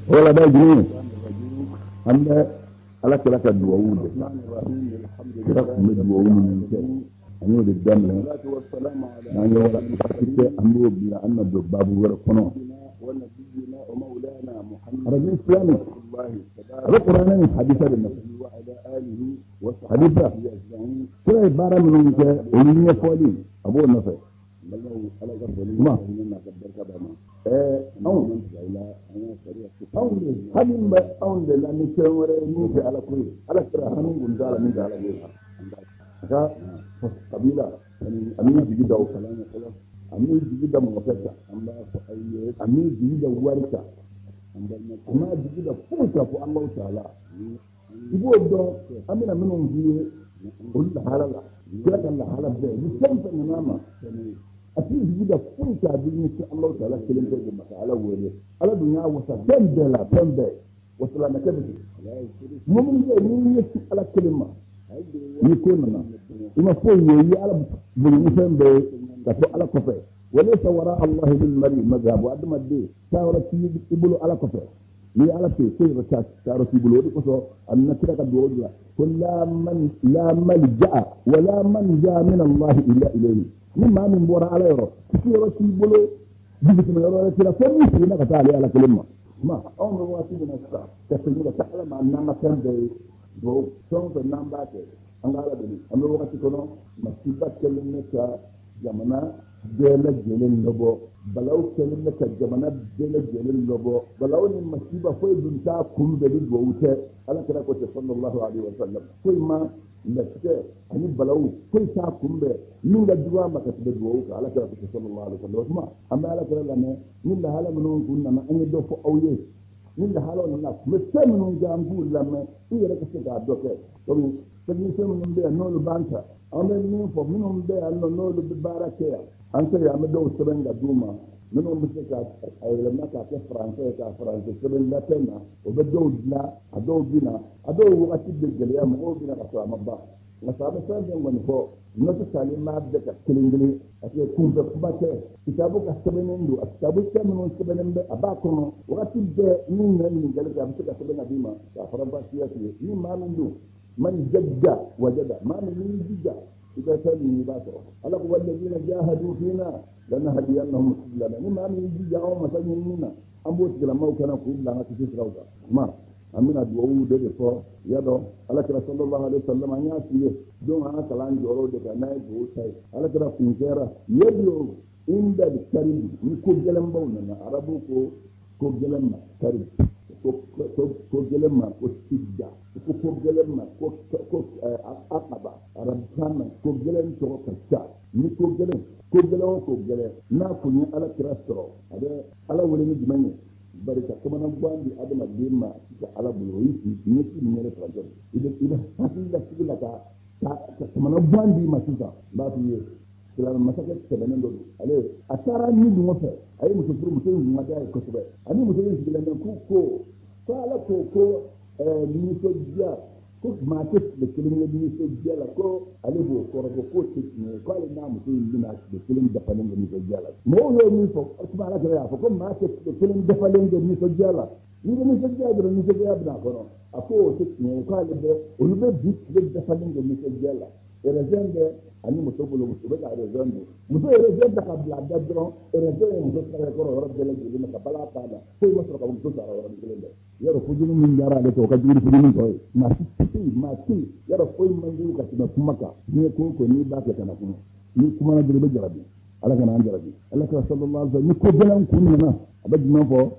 O la bɛ jumɛn an bɛ ala kira ka duwawu de kan. Kira tun bɛ duwawu minnu kɛ, an y'o de daminɛ. N'an ye wagati kɛ, an b'o bila, an na don baabu wɛrɛ kɔnɔ. Arajo islamic, a bɛ kuranɛ ni hadisa de nɔfɛ. Hadisa, kira ye baara minnu kɛ, olu ɲɛfɔli, a b'o nɔfɛ. Kuma anw de hami bɛ anw de la ni fɛn wɛrɛ ye min tɛ ala ko ye. Ala kira hami kun t'a la min tɛ ala ko ye. A ka kabila, a m'i jigi da o kan, a m'i jigi da mɔgɔkɛ kan, a m'i jigi da wari kan, a m'a jigi da foyi kan fo Alahu taala. I b'o dɔn, an bɛna minnu f'i ye, olu lahala la, kira ka lahala bɛɛ ni fɛn fɛn nana a ma, a t'i jigi da foyi kan, a b'i ɲɛsin Alahu taala kelen pe de ma ka Ala wele. Ala dun y'a wasa fɛn bɛɛ la, fɛn bɛɛ wa silamɛkɛ bɛ ten. Mɔgɔ min bɛ yen n'i ɲɛsin Ala kelen ma, ni ko nana, i ma foyi ye, i ye Ala bonya ni fɛn bɛɛ ye ka to Ala kɔfɛ. Walaysa wara Allahi lil mari mazhabu, adamaden taayɔrɔ t'i bolo Ala kɔfɛ. N'i ye Ala to yen, ko yɛrɛ taayɔrɔ t'i bolo. O de kosɔn a nana kira ka dugawu de la ko la man la malja'a wa la manja min Allahi illa ilayhi. Ni maa min bɔra Ala yɔrɔ, kisi yɔrɔ t'i bolo, dugutigi yɔrɔ wɛrɛ t'i la, fo n'i seginna ka taa ale Ala kelen ma. Kuma anw bɛ waati min na sisan, ka segin ka taa Ala ma n'an ka fɛn bɛɛ ye, dugawu fɛn o fɛn n'an b'a kɛ, an ka Ala deli. An bɛ wagati kɔnɔ, masiba kɛlen bɛ ka jamana bɛɛ lajɛlen lɔbɔ, balaw kɛlen bɛ ka jamana bɛɛ lajɛlen lɔbɔ. Balaw ni masiba foyi dun t'a kunbɛn ni dugawu tɛ. Ala kira ko ten sallallahu alaihi wa sallam, foyi ma latigɛ ani balaw foyi t'a kunbɛn min ka jugu a ma ka tɛmɛ dugawu kan. Ala kira ko ten sallallahu alaihi wa sallam. O tuma an bɛ ala kira lamɛn ni lahala minnu kun nana, an ye dɔ fɔ aw ye. Ni lahalaw nana, tun bɛ fɛn minnu kɛ, an k'u lamɛn, i yɛrɛ ka se k'a dɔ kɛ. Komi technicien minnu bɛ yan, n'olu b'an ta, an bɛ min fɔ, minnu bɛ yan nɔ, n'olu bɛ baara kɛ yan an fɛ yan, an bɛ dɔw sɛbɛn ka d'u ma, minnu bɛ se ka a yɛlɛma k'a kɛ faransɛ ye, k'a faransɛ sɛbɛn latɛn na, o bɛ dɔw dilan. A dɔw bɛ na, a dɔw wagati bɛ gɛlɛya, mɔgɔw bɛ na ka sɔrɔ a ma ban. Nka sa, an bɛ fɛn fɛn kɔni fɔ, nɔti talen b'a bɛɛ ka kelen kelen, parce que kunfɛ kuma tɛ. Kitabu ka sɛbɛnnen don, a kitabu fɛn minnu sɛbɛnnen bɛ a b'a kɔnɔ. Wagati bɛɛ ni nana ɲininkali kɛ, a bɛ se ka sɛbɛn ka d'i ma k'a faranfasiya f'i ye. Ni maa min don, man jadda wajada, maa min n'i jija, i bɛ fɛn min i b'a sɔrɔ. Ala ko walladina jahadu fina lanahdiyannahum subulana. Ni maa min jija anw masa ɲinini na, an b'o tigilamaaw kana k'u bila an ka kisi siraw kan. Kuma an bɛna dugawu de fɔ. I y'a dɔn, ala kira sallallahu alaihi wasallam, an y'a f'i ye don an ka kalan jɔyɔrɔw de kan n'a ye dugawu ta ye. Ala kira kun kɛra yadu inda karibi, ni ko gɛlɛnbaw nana, arabu ko ko gɛlɛn ma karibi, ko gɛlɛn ma ko sidda, ko gɛlɛn ma ko akaba. Arabukan na ko gɛlɛn tɔgɔ ka ca. Ni ko gɛlɛn, ko gɛlɛn o ko gɛlɛn n'a kun ye ala kira sɔrɔ, a bɛ ala wele ni jumɛn ye? Bari ka kamanagan di adamaden ma ka ala bolo, o y'i ɲɛsin min yɛrɛ faransɛ i bɛ hakili lasigi la ka kamanagan d'i ma. Sisan n b'a f'i ye, silamɛ masakɛ tɛmɛnen dɔ don, ale a taara ni dungɔ fɛ, a ye muso furu. Muso in kun ka d'a ye kosɛbɛ. Ani muso in sigilen bɛ, k'u ko ala ko nisɔndiya, ko maa tɛ tile kelen kɛ nisɔndiya la, ko ale b'o kɔrɔfɔ k'o tɛ tiɲɛ ye, k'ale n'a muso in bɛna tile kelen dafalen kɛ nisɔndiya la. Mɔgɔw y'o min fɔ, kuma ala kɛra y'a fɔ ko maa tɛ tile kelen dafalen kɛ nisɔndiya la. N'i bɛ nisɔndiya dɔrɔn, nisɔndiya bɛna kɔnɔ. A ko o tɛ tiɲɛ ye, k'ale bɛ olu bɛ bi tile dafalen kɛ nisɔndiya la. Raisin bɛ ani muso bolo, muso bɛ ka raisin dun, muso ye raisin ta ka bila a da dɔrɔn, raisin ye muso sɛgɛrɛ kɔrɔ yɔrɔ bɛɛ lajɛlen na ka bala t'a la, foyi ma sɔrɔ ka muso sara yɔrɔnin kelen bɛɛ. Yarɔ fujunu min diyara ale fɛ, o ka jugu ni fujunu tɔ ye. Maa si tɛ yen, maa tɛ yen. Yarɔ foyi man jugu ka tɛmɛ kuma kan. N'i ye ko o ko n'i b'a kɛ, kana kuma. N'i kumana dɔrɔn, i bɛ jarabi. Ala kana an jarabi. Ala kira sallallahu alaihi wasallam, ni ko gɛlɛn kun nana, a bɛ jumɛn fɔ?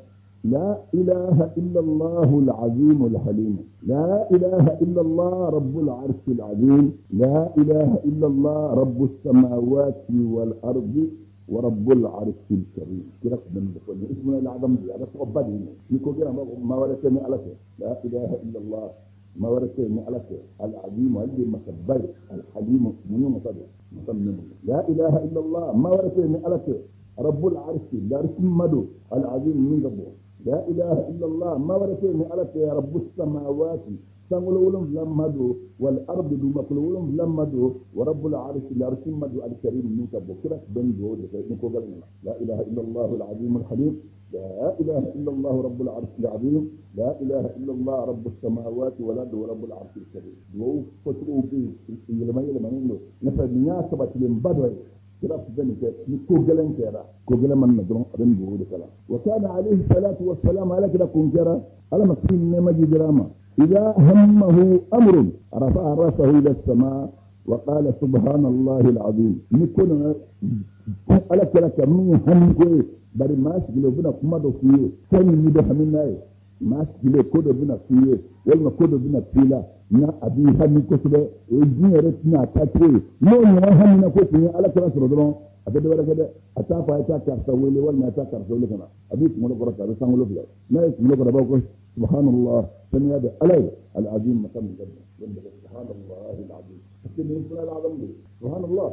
لا إله إلا الله العظيم الحليم، لا إله إلا الله رب العرش العظيم، لا إله إلا الله رب السماوات والأرض ورب العرش الكريم. كده من اسمنا الأعظم دي هذا تقبل يكون كده ما ورثني على لا إله إلا الله ما ورثني على العظيم والذي مسبي الحليم من مصدر مصمم لا إله إلا الله ما ورثني على رب العرش العرش مدو العظيم من ربه لا إله إلا الله ما ورثني على رب السماوات sankolo wolonwula ma don wal ardi dugumakolo wolonwula ma don wa rabbul arshi l'arshi ma don alkarim min ka bɔ. Kira bɛ nin dugawu de kɛ ni ko gɛlɛn nana: la ilaha illallah al-azim al-halim. لا إله إلا الله رب العرش العظيم لا إله إلا الله رب السماوات والأرض ورب العرش الكريم. Duwawu fɔcogow bɛ yen, yɛlɛma yɛlɛmanen don. Nafa nin y'a sabatilenba dɔ ye. Kira tun bɛ nin kɛ ni ko gɛlɛn kɛra, ko gɛlɛn mana na dɔrɔn, a bɛ nin duwawu de kalan. Wa kana alayhi salatu wa salam, ala kira kun kɛra, ala ma kisi nɛɛma jira a ma, idha hammahu amrun rafa'a rasahu ila as-sama wa qala subhanallahi al-azim. Ni ko nana ala kira ka min hami ko ye, bari maa sigilen, u bɛna kuma dɔ f'i ye, fɛn min bɛ hami n'a ye, maa sigilen, ko dɔ bɛna f'i ye walima ko dɔ bɛna f'i la n'a a b'i hami kosɛbɛ, o ye diɲɛ yɛrɛ tɛna a taa cogo ye. N'o ɲɔgɔn hamina ko tun ye ala kira sɔrɔ dɔrɔn, a tɛ dɔwɛrɛ kɛ dɛ, a t'a fɔ a ye taa karisa wele walima a ye taa karisa wele ka na, a b'i kunkolo kɔrɔta, a bɛ sankolo filɛ. N'a ye kunkolo kɔrɔta, a b'a fɔ ko subhanallah, saniya bɛ ala ye, al-azim, masa min ka bon, subhanallah al-azim, parce que nin sura al-azam de subhanallah.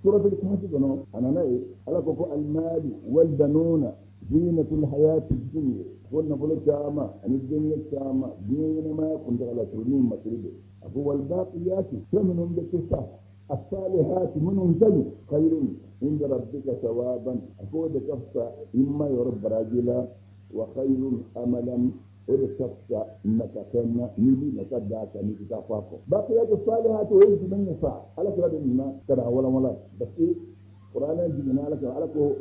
Suratul kahfi kɔnɔ, a nana ye, ala ko ko al-malu wal banuna zinatul hayati dunya, ko nafolo caman ani denkɛ caman, diɲɛ ɲɛnamaya kuntagala surunni masiri de. A ko wal baqiyatu, fɛn minnu bɛ to sa, as-salihati, minnu ka ɲi, khayrun inda rabbika thawaban, a ko o de ka fisa i ma yɔrɔ baraji la, wa khayrun amalan, o de ka fisa natafɛn na n'i b'i nata d'a kan, n'i tɛ taa fɔ a kɔ. Baqiyatu salihati, o ye jumɛn ye sa? Ala kira de nana ka na walawala, parce que kuranɛ jiginna ala kan. Ala ko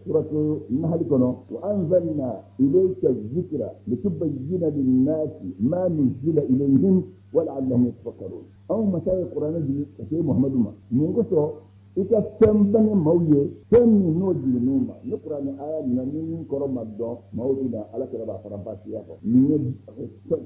suratu nahali kɔnɔ: wa anzalna ilayka dhikra litubayyina linnasi ma nuzila ilayhim wa la'allahum yatafakkarun. Anw masa ye kuranɛ jigin ka se Muhamadu ma mun kosɔn? I ka fɛn bange maaw ye, fɛn min n'o jiginn'u ma. Ni kuranɛ aya nana ni min kɔrɔ ma dɔn, maaw bɛ na, ala kira b'a fara baasiya kɔ. Nin ye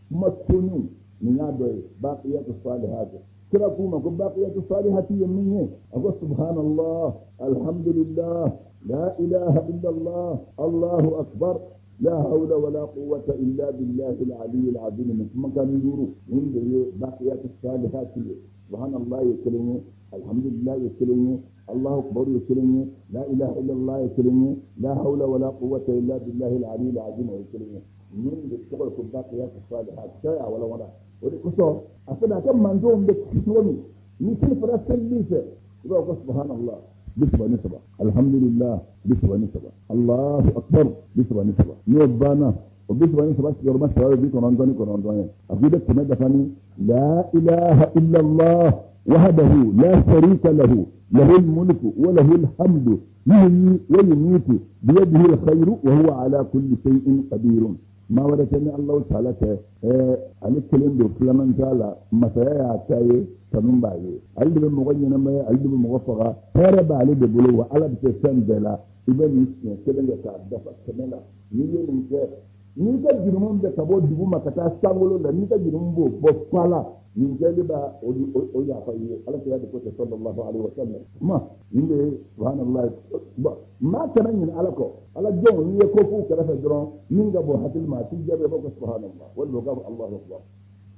kuma toniw, nin y'a dɔ ye, baqiyatu salihati. Kira k'u ma ko baqiyatu salihati ye min ye, a ko subhanallah, alhamdulillah, la ilaha illallah, allahu akbar, la hawla wala quwwata illa billahi al-ali al-azim. Nin kumakan duuru nin de ye baqiyatu salihati ye. Subhanallah ye kelen ye, alhamdulillah ye kelen ye, allahu akbar ye kelen ye, la ilaha illallah ye kelen ye, la hawla wala quwwata illa billahi al-ali al-azim ye kelen ye. Nin de tɔgɔ ye ko baqiyatu salihati. Kira y'a walawala o de kosɔn. A fana a ka mantonw bɛ kisi cogo min, ni seli fana selili fɛ, i b'a fɔ ko subhanallah 33, alhamdulillah 33, allahu akbar 33. N'o banna, o 33 sigiyɔrɔma saba bɛ 99 ye. A ko i bɛ 100 dafa ni la ilaha illallah wahdahu la sharika lahu lahu almulku wa lahu alhamdu yuhyi wa yumiitu biyadihi alkhayru wa huwa ala kulli shay'in qadirun. Maa wɛrɛ tɛ ni Alahu taala tɛ, ale kelen don, filanan t'a la, masaya y'a ta ye, tanu b'a ye, ale de bɛ mɔgɔ ɲɛnamaya, ale de bɛ mɔgɔ faga, hɛrɛ b'ale de bolo, wa ala bɛ se fɛn bɛɛ la. I bɛ nin siɲɛ kelen kɛ k'a dafa 100 la. N'i ye nin kɛ, n'i ka jurumu bɛ ka bɔ dugu ma ka taa sankolo la, n'i ka jurumu b'o bɔ fa la, nin kɛli b'a o yafa i ye. Ala kira de ko ten, sallallahu alaihi wa sallam. Ma nin de ye subhanallah. Maa kana ɲinɛ ala kɔ. Ala jɔnw, n'i ye ko f'u kɛrɛfɛ dɔrɔn, min ka bon hakili ma, a t'i jaabi, a b'a fɔ subhanallah walima u k'a fɔ allahu akbar.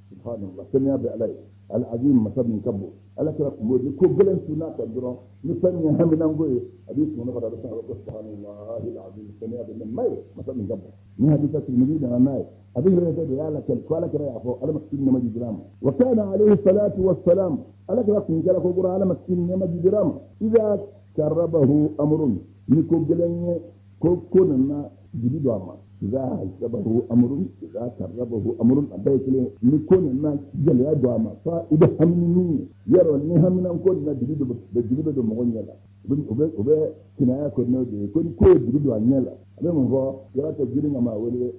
Subhanallah, saniya bɛ ala ye, al-azim, masa min ka bon. Ala kira kun b'o di, ko gɛlɛn tunna kan dɔrɔn, ni fɛn min ye haminanko ye, a b'i kunkolo kɔrɔ, a bɛ sɔn, a bɛ ko subhanallah al-azim, saniya bɛ ne ma ye, masa min ka bon. Ni hadisa Tirmidhi nana n'a ye, a bɛ yɛrɛ de y'a lakali ko ala kira y'a fɔ, ala ma kisi nɛɛma jigin ma, wa kana alayhi salatu wassalam, ala kira kun kɛra ko kura, ala ma kisi nɛɛma jigin ma, idha karabahu amrun, ni ko gɛlɛn ye, ko nana jigi don a ma, idha hasabahu amrun, idha karabahu amrun, a bɛɛ ye kelen, ni ko nana gɛlɛya don a ma, fa i bɛ hami min ye, yarɔ ni haminan ko nana jigi don, jigi bɛ don mɔgɔ ɲɛ la, u bɛ kinaya ko n'o de ye ko ni ko ye jigi don a ɲɛ la, a bɛ mun fɔ? Yɔrɔ tɛ girin ka maa wele,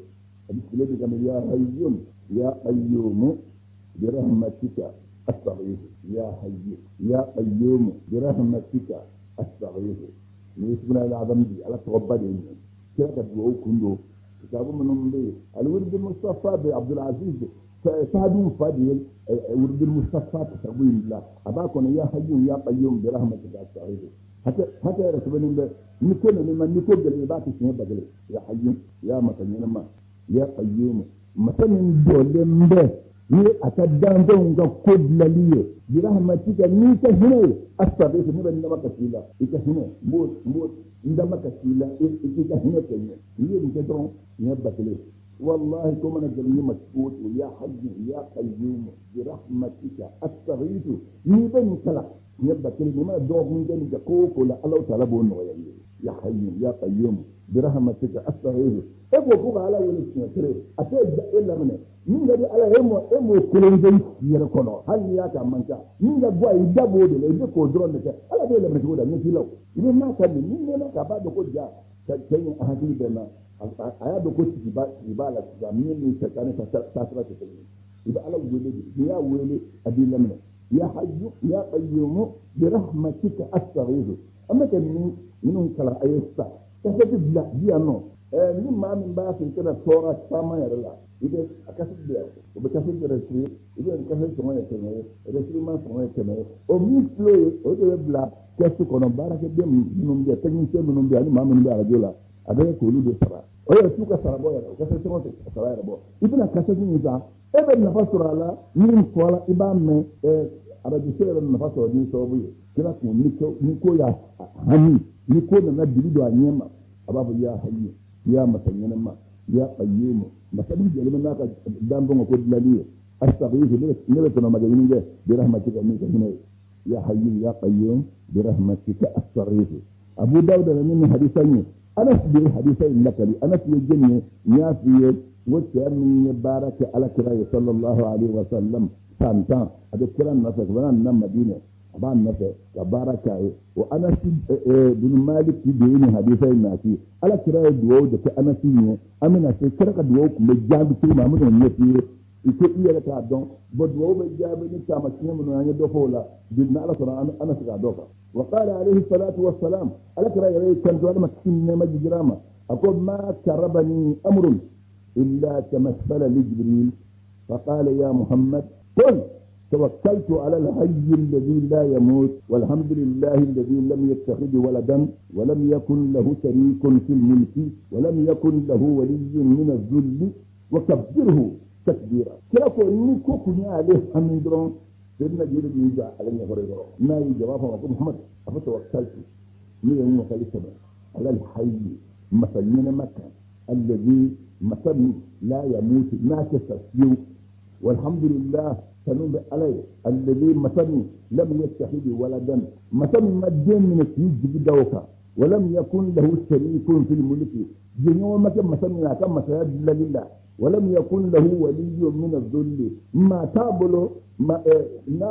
a bɛ tile de ka ya hayyun ya qayyumu bi rahmatika astaghithu, ya hayyu ya qayyumu bi rahmatika astaghithu. Ni ismina al-azam di ala tɔgɔba de ye nin ye. Kira ka dugawu kun don. Kitabu minnu bɛ yen, al-wird al-mustafa bɛ Abdul Aziz Saadu fa de ye wird al-mustafa kitabu in bila, a b'a kɔnɔ ya hayyu ya qayyum bi rahmatika astaghithu. Hakɛ yɛrɛ sɛbɛnnen bɛ, ni ko nana ma, ni ko gɛlɛn, i b'a kɛ siɲɛ 1000. Ya hayyu, ya masa ɲɛnama, ya qayyum, masa min jɔlen bɛ ni a ka danfɛnw ka ko dilanli ye, bi rahmatika, n'i ka hinɛ ye, astaghithu, ne bɛ n dama kasi la, i ka hinɛ, n b'o n dama kasi la, i k'i ka hinɛ kɛ n ye. N'i ye nin kɛ dɔrɔn, siɲɛ 1000, wallahi ko mana gɛlɛn i ma cogo o cogo, ya hayyu ya qayyum bi rahmatika astaghithu, n'i bɛ nin kalan siɲɛ 1000, n'i mana dɔgɔkun kɛ nin kɛ ko o ko la, Alahu taala b'o nɔgɔya i ye. Ya hayyu ya qayyum. Birahmatika astaghiithu. E ko ko ka Ala wele siɲɛ kelen, a tɛ e laminɛ. Min ka di Ala ye, e m'o kelen kɛ i yɛrɛ kɔnɔ, hali n'i y'a kɛ a man ca. Min ka bɔ a ye, i da b'o de la, i bɛ k'o dɔrɔn de kɛ. Ala b'e laminɛ cogo di? A ɲɛ t'i la o. I bɛ n'a ka nin, ni mɛnna k'a b'a dɔn ko ja, ka cɛ in hakili bɛ n na. A y'a dɔn ko tigi b'a la sisan, min ni sɛtanɛ ka taasira tɛ kelen ye. I bɛ Ala wele de, n'i y'a wele a b'i laminɛ. Ya hayyu ya qayyumu birahmatika astaghiithu. An bɛ ka minnu kalan a ye sisan, kasɛti bila di yan nɔ. Ni maa min b'a fɛ i kana tɔɔrɔ caman yɛrɛ la, i bɛ a kasɛti di yan, o bɛ kasɛti enregistré, i bɛ kasɛti sɔngɔ ye 100 ye, enregistrement sɔngɔ ye 100 ye. O min filɛ o ye, o de bɛ bila kɛsu kɔnɔ. Baarakɛden minnu bɛ yan, technicien minnu bɛ yan, ani maa minnu bɛ arajo la, a bɛ k'olu de sara. O yɛrɛ t'u ka sara bɔ yɛrɛ, o kasɛti sɔngɔ tɛ sara yɛrɛ bɔ. I bɛna kasɛti min san, e bɛ nafa sɔrɔ a la, min fɔra i b'a mɛn, arajo so yɛrɛ nafa sɔrɔ ni sababu ye. Kira kun ni ko y'a hami, ni ko nana dibi don a ɲɛ ma, a b'a fɔ ya hayyu ya masa ɲɛnama ya qayyumu, masa min jɔlen bɛ n'a ka danfɛnw ko dilanni ye, astaghiithu, ne bɛ tɔnɔmakɛ ɲini kɛ birahmatika min ka hinɛ ye, ya hayyu ya qayyum birahmatika astaghiithu. Abu Dawud nana ni hadisa in ye, Anas de ye hadisa in lakali. Anas ye jɔn ye? N y'a f'i ye n ko cɛ min ye baara kɛ Ala kira ye sallallahu alaihi wa sallam san 10, a bɛ kira nɔfɛ ka na na Madinɛ, a b'a nɔfɛ ka baara k'a ye. O Anas bin Malik de ye nin hadisa in nati. Ala kira ye dugawu de kɛ Anas ye. An bɛna se kira ka dugawu tun bɛ jaabi cogo min, an bɛna o ɲɛf'i ye. I ko i yɛrɛ k'a dɔn. Bɔn dugawu bɛ jaabi ni taamasiyɛn minnu ye, an ye dɔ fɔ o la bi, ni Ala sɔnna an na segin a dɔ kan. Wa qala alayhi salatu wa salam, Ala kira yɛrɛ y'i kanto, Ala ma kisi ni nɛɛma jiginra a ma, a ko ma karabani amrun illa tamassala li Jibril fa qala ya Muhammad qul توكلت على الحي الذي لا يموت والحمد لله الذي لم يتخذ ولدا ولم يكن له شريك في الملك ولم يكن له ولي من الذل وكبره تكبيرا. Kira ko ni ko kun y'ale hami dɔrɔn, Seydina Jibril y'i jɔ ale ɲɛkɔrɔ dɔrɔn, n'a y'i jɔ a b'a fɔ a ma ko Muhammad, a fɔ tawakkaltu, ne ye n wakali sɛbɛn ala alhayyi, masa ɲɛnɛma kan, alladhi, masa min, la yamutu, n'a tɛ sa fiyewu, walhamdulillah, tanu bɛ Ala ye, alladhi, masa min, lam yattakhidh waladan, masa min ma den minɛ k'i jigi da o kan, walam yakun lahu sharikun fil mulki, jɛɲɔgɔn ma kɛ masa min na a ka masaya dilanli la, walam yakun lahu waliyyun min adh-dhulli, maa t'a bolo n'a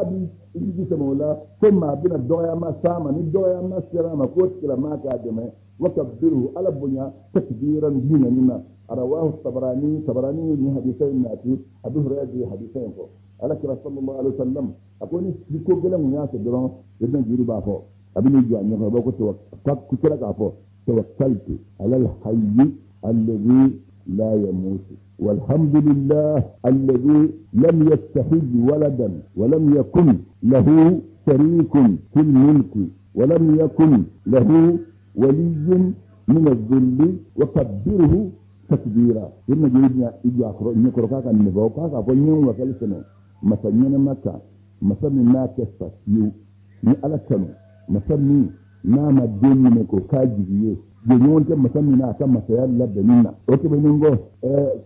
b'i jigi sɛmɛ o la ko maa bɛna dɔgɔyama s'a ma, ni dɔgɔyama sera a ma k'o tigilamaa k'a dɛmɛ, wa kabbiruhu, Ala bonya takbiran bonyani na. Rawahu Tabarani, Tabarani ni hadisa in nati, Abu Hurairah de ye hadisa in fɔ. Ala kira sallallahu alaihi wasallam a ko ni ko gɛlɛn kun y'a sɔrɔ dɔrɔn, Seydina Jibril b'a fɔ, a bɛ n'i jɔ a ɲɛkɔrɔ, a b'a fɔ ko kira k'a fɔ tawakkaltu ala alhayyi alladhi la yamutu walhamdulillah alladhi lam yattakhidh waladan walam yakun lahu sharikun fil mulki walam yakun lahu waliyyun min adh-dhulli wa kabbirhu takbira. Seydina Jibril bɛna i jɔ a kɔrɔ ɲɛkɔrɔ k'a ka nin fɔ, k'a k'a fɔ n ye n wakali sɛmɛ masa ɲɛnama kan, masa min n'a tɛ sa fiyewu, ni Ala tanu, masa min n'a ma den minɛ k'o k'a jigi ye, jɛɲɔgɔn tɛ masa min na a ka masaya labɛnni na. O tɛmɛnen kɔ,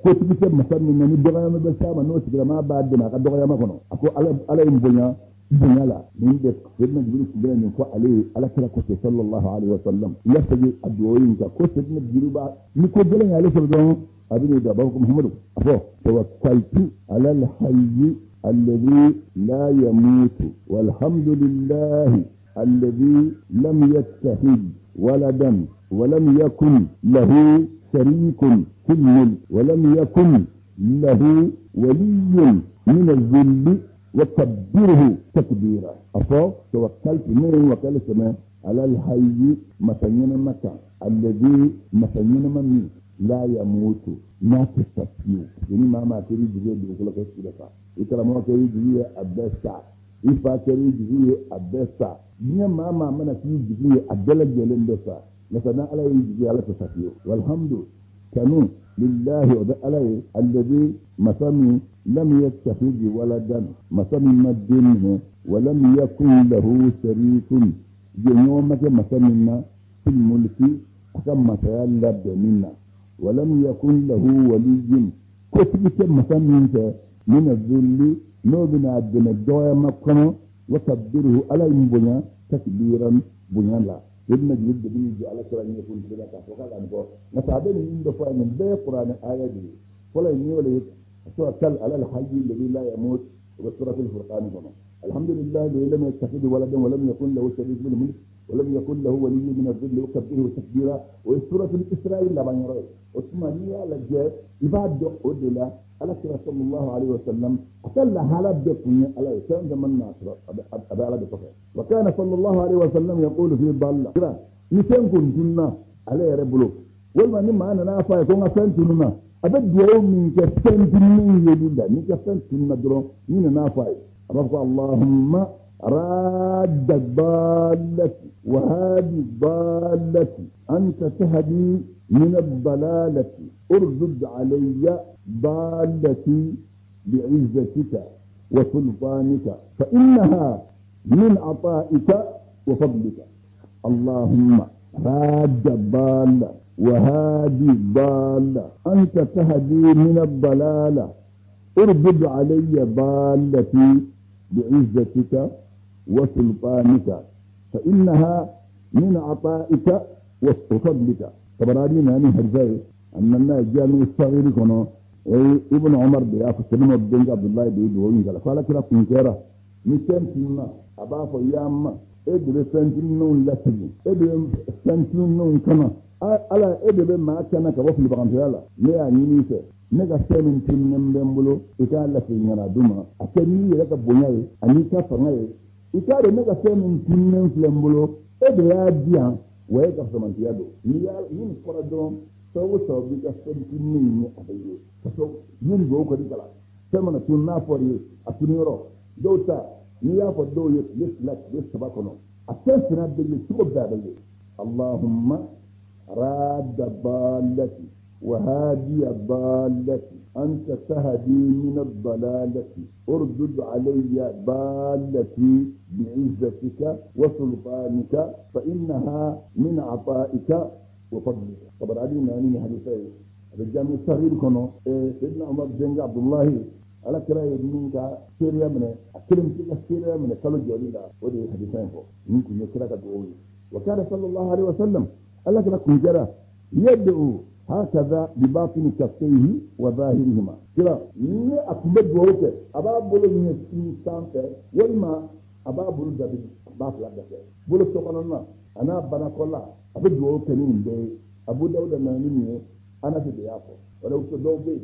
kotigi tɛ masa min na ni dɔgɔyama bɛ s'a ma, n'o tigilamaa b'a dɛmɛ a ka dɔgɔyama kɔnɔ. A ko Ala ye n bonya bonya la. Nin de Seydina Jibril tun bɛna nin fɔ ale ye Ala kira kɔfɛ sallallahu alaihi wa sallam. N ka segin a dugawu in kan ko Seydina Jibril b'a ni ko gɛlɛn y'ale sɔrɔ dɔrɔn, a bɛ n'i jɔ a b'a fɔ ko Muhamadu, a fɔ tawakkaltu ala alhayyi alladhi la yamutu walhamdulillahi alladhi lam yattakhidh waladan walam yakun lahu sharikun fil mulk walam yakun lahu waliyyun min adh-dhulli wa kabbirhu takbira. A fɔ tawakkaltu, ne ye n wakali sɛmɛ ala alhayyi, masa ɲɛnama kan, alladhi, masa ɲɛnama min, la yamutu, n'a tɛ sa fiyewu. Ni maa maa kɛr'i jigi ye dugukolo kan, i bɛ sa. I karamɔgɔ kɛr'i jigi ye, a bɛ sa. I fa kɛr'i jigi ye, a bɛ sa. Diɲɛ maa maa mana k'i jigi ye, a bɛɛ lajɛlen bɛ sa. Nka n'a Ala y'i jigi ye, Ala tɛ sa fiyewu. Walhamdu, tanu lillahi, o bɛ Ala ye, alladhi, masa min, lam yattakhidh waladan, masa min ma den minɛ, walam yakun lahu sharikun, jɛɲɔgɔn ma kɛ masa min na, fil mulki, a ka masaya labɛnni na, walam yakun lahu waliyyun, kotigi tɛ masa min fɛ, min adh-dhulli, n'o bɛna a dɛmɛ dɔgɔyama kɔnɔ, wa kabbirhu, Ala ye n bonya takbiran bonya la. Seydina Jibril de bɛn'i jɔ Ala kira ɲɛkun tile la k'a fɔ k'a ka nin fɔ. Nka sahabe ni min bɛ fɔ a ye nin bɛɛ ye kuranɛ aya de ye. Fɔlɔ ye min y'o de ye tawakkal ala alhayyi alladhi la yamut o bɛ suratul furqan kɔnɔ. Alhamdulillahi alladhi lam yattakhidh waladan wa lam yakun lahu sharikun fil mulk wa lam yakun lahu waliyyun min adh-dhilli wa kabbirhu takbira. O ye suratul Isra'i laban yɔrɔ ye. O tuma n'i y'a lajɛ i b'a dɔn o de la Ala kira sallallahu alaihi wa sallam a ka lahala bɛɛ kun ye Ala ye. Fɛn fɛn mana n'a sɔrɔ a bɛ Ala de kɔfɛ. Wa kana sallallahu alaihi wa sallam yaqulu fi dalla kira ni fɛn kun tununa ale yɛrɛ bolo walima ni maa nana a fɔ a ye ko n ka fɛn tununa a bɛ dugawu min kɛ fɛn tununnen yeli la n'i ka fɛn tununa dɔrɔn n'i nana a fɔ a ye a b'a fɔ ko allahumma radda dallati wa hadi dallati anta tahdi min ad-dalalati urdud alayya dallati bi'izzatika wa sultanika fa innaha min ata'ika wa fadlika allahumma راد الضالة وهادي الضالة أنت تهدي من الضلالة اردد علي ضالتي بعزتك وسلطانك فإنها من عطائك وفضلك. طبراني ناني هرزاي أن الناس جامع الصغير كانوا ابن عمر بياخذ سلمة بن عبد الله بيدوين قال قال كلا كنكرة مثل كنا أبا فيام e de bɛ fɛn tununnenw lasegin e de bɛ fɛn tununnenw kana ala e de bɛ maa kana ka bɔ filibagantɔya la ne y'a ɲini i fɛ ne ka fɛn min tununnen bɛ n bolo i k'a lasegin ka na d'u ma a kɛ n'i yɛrɛ ka bonya ye ani i ka fanga ye i k'a dɔn ne ka fɛn min tununnen filɛ n bolo e de y'a di yan wa e ka fisamantiya don n'i y'a ni nin fɔra dɔrɔn sababu o sababu i ka fɛn tununnen ye a bɛ ye ka sɔrɔ ni nin dugawu kɔni kalan fɛn mana tunu n'a fɔra i ye a tunu yɔrɔ dɔw ta n'i y'a fɔ dɔw ye tile 2 tile 3 kɔnɔ a fɛn fana bɛ ye cogo bɛɛ a bɛ ye allahumma radda dallati wa hadiya dallati anta tahdi min ad-dalalati urdud alayya dallati bi'izzatika wa sultanika fa innaha min ata'ika wa fadlika. Tabarani nana ni hadisa ye a bɛ jami sahih kɔnɔ Seydina Umar denkɛ Abdullahi Ala kira ye min ka seereya minɛ a kelen bɛ se ka seereya minɛ kalo jɔli la o de ye hadisa in fɔ nin kun ye kira ka dugawu ye wa kana sallallahu alaihi wa sallam ala kira kun kɛra yad'u hakaza bi batini kaffayhi wa zahirihima kira ni a tun bɛ dugawu kɛ a b'a bolo ɲɛsin sanfɛ walima a b'a bolo dabiri a b'a fila bɛɛ kɛ bolo sokɔnɔna a n'a banakɔla a bɛ dugawu kɛ ni nin bɛɛ ye Abu Dawuda nana ni nin ye Anasi de y'a fɔ wala o dɔw bɛ yen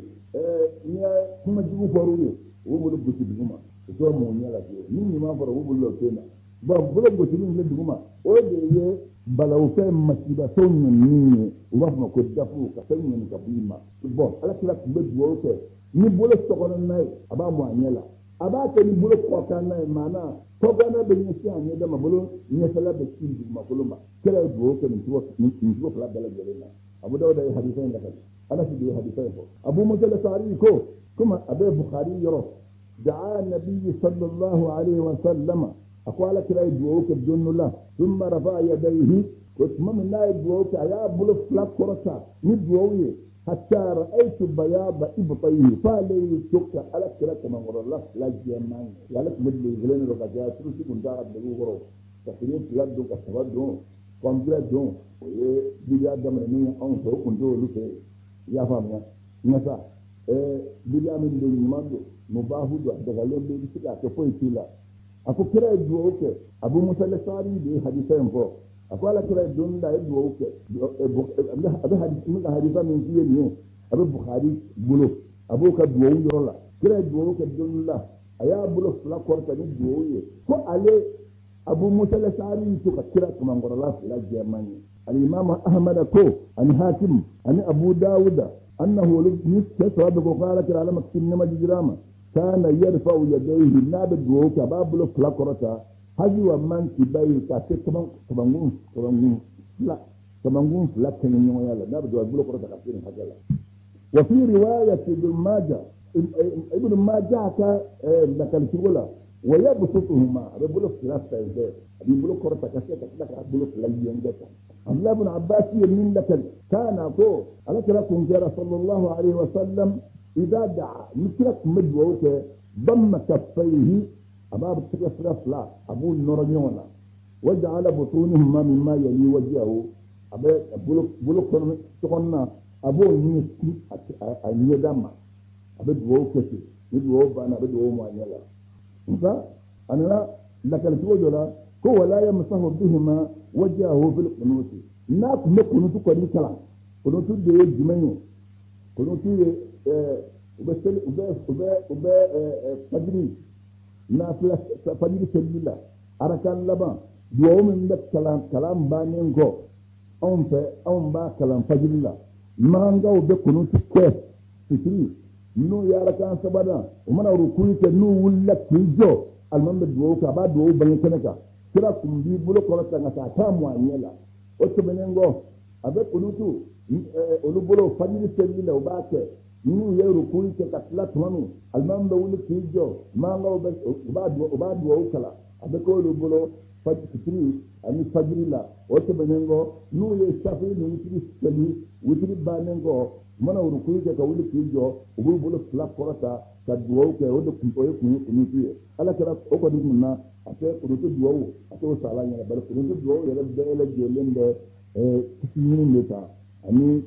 n'i ye kuma jugu fɔr'u ye u b'u bolo gosi duguma u t'o mɔgɔ ɲɛ la fiyewu ni ɲuman fɔra u b'u bolo lɔ sen na bon bolo gosili min bɛ duguma o de ye balawufɛn masibafɛnw ɲɔnini ye u b'a fɔ ma ko dafu ka fɛn ɲɔni ka bɔ i ma bon ala kira tun bɛ dugawu kɛ ni bolo sokɔnɔna ye a b'a mɔ a ɲɛ la a b'a kɛ ni bolo kɔkanna ye maana kɔkanna bɛ ɲɛsin a ɲɛda ma bolo ɲɛfɛla bɛ sin dugumakolo ma kira ye dugawu kɛ nin cogo fila bɛɛ lajɛlen na Abu Dawuda ye hadisa in lakali Anas de ye hadisa in fɔ Abu Musa al-Ash'ari ko komi a bɛ Bukhari yɔrɔ daa nabiyyu sallallahu alaihi wa sallama a ko ala kira ye dugawu kɛ don dɔ la thumma rafa'a yadayhi ko tuma min n'a ye dugawu kɛ a y'a bolo fila kɔrɔta ni dugawu ye hatta ra'aytu bayada ibtayhi f'ale y'i to ka ala kira kamankɔrɔla fila jɛman ye ale tun bɛ duloki kelen de don ka caya turusi kun t'a ka dulokiw kɔrɔ ka fini 2 don ka 3 don complet don o ye bidiya daminɛ min ye anw fɛ o kun t'olu fɛ yen i y'a faamuya nka sa bidiya min don ɲuman don mubahu don a dagalen bɛ i bɛ se k'a kɛ foyi t'i la a ko kira ye dugawu kɛ Abu Musa al-Ash'ari de ye hadisa in fɔ a ko ala kira ye don da a ye dugawu kɛ a bɛ hadisa ka hadisa min f'i ye nin ye a bɛ Bukhari bolo a b'o ka dugawu yɔrɔ la kira ye dugawu kɛ don la a y'a bolo fila kɔrɔta ni dugawu ye ko ale Abu Musa al-Ash'ari y'i to ka kira kamankɔrɔla fila jɛman ye al-Imam Ahmad ko ani Hakim ani Abu Dawuda annahu ni cɛ saba bɛ ko ko ala kira ala ma kisi nɛɛma jigira a ma kana yarfa'u yadayhi n'a bɛ dugawu kɛ a b'a bolo fila kɔrɔta haziwa mankibayhi ka se kamankun fila kɛnɛ ɲɔgɔnya la n'a bɛ dugawu a bolo kɔrɔta ka se nin hakɛ la wa fi riwayati Ibn Majah Ibn Majah ka lakalicogo la wa yabsutuhuma a bɛ bolo fila fɛnsɛ a b'i bolo kɔrɔta ka se ka tila k'a bolo fila yɛngɛ tan Abdullah ibn Abbas ye min lakali kana ko ala kira kun kɛra sallallahu alaihi wa sallam idha da'a ni kira tun bɛ dugawu kɛ damma kaffayhi a b'a tɛgɛ fila fila a b'u nɔrɔ ɲɔgɔn na Wa ja'ala butunihima mimma yali wajhahu, a bɛ bolo kɔnɔ sokɔnɔna, a b'o ɲɛsin a ɲɛda ma, a bɛ dugawu kɛ ten. Ni dugawu banna, a bɛ dugawu mɔ a ɲɛ la. Nka a nana lakali cogo dɔ la ko wala yamsahu bihima wajhahu fil kunuti. N'a tun bɛ kunutu kɔni kalan, kunutu de ye jumɛn ye? Kunutu ye u bɛ seli, u bɛ fajiri nafila, fajiri selili la, arakan laban duwawu min bɛ kalan kalan bannen kɔ. Anw fɛ, anw b'a kalan fajiri la. Makankaw bɛ kunutu kɛ fitiri n'u ye arakan sabanan, u mana rukuni kɛ, n'u wulila k'i jɔ, alimami bɛ duwawu kɛ, a b'a duwawu bange kɛnɛ kan. Kira kun b'i bolo kɔrɔta nka k'a t'a mɔ a ɲɛ la. O tɛmɛnen kɔ, a bɛ kunutu olu bolo fajiri selili la, u b'a kɛ n'u ye rukuni kɛ ka tila tuma min, alimami bɛ wuli k'i jɔ, makankaw bɛ u b'a duwawu kalan. A bɛ k'olu bolo fitiri ani fajiri la. O tɛmɛnen kɔ, n'u ye safi ni witiri seli, witiri bannen kɔ, u mana rukuni kɛ ka wuli k'i jɔ, u b'u bolo fila kɔrɔta ka duwawu kɛ. O de kun o ye kun ye kunutu ye. Ala kɛra o kɔni kun na, a tɛ kunutu duwawu, a t'o sa ala ɲɛna, bari kunutu duwawu yɛrɛ bɛɛ lajɛlen bɛ kisi ɲini de ta ani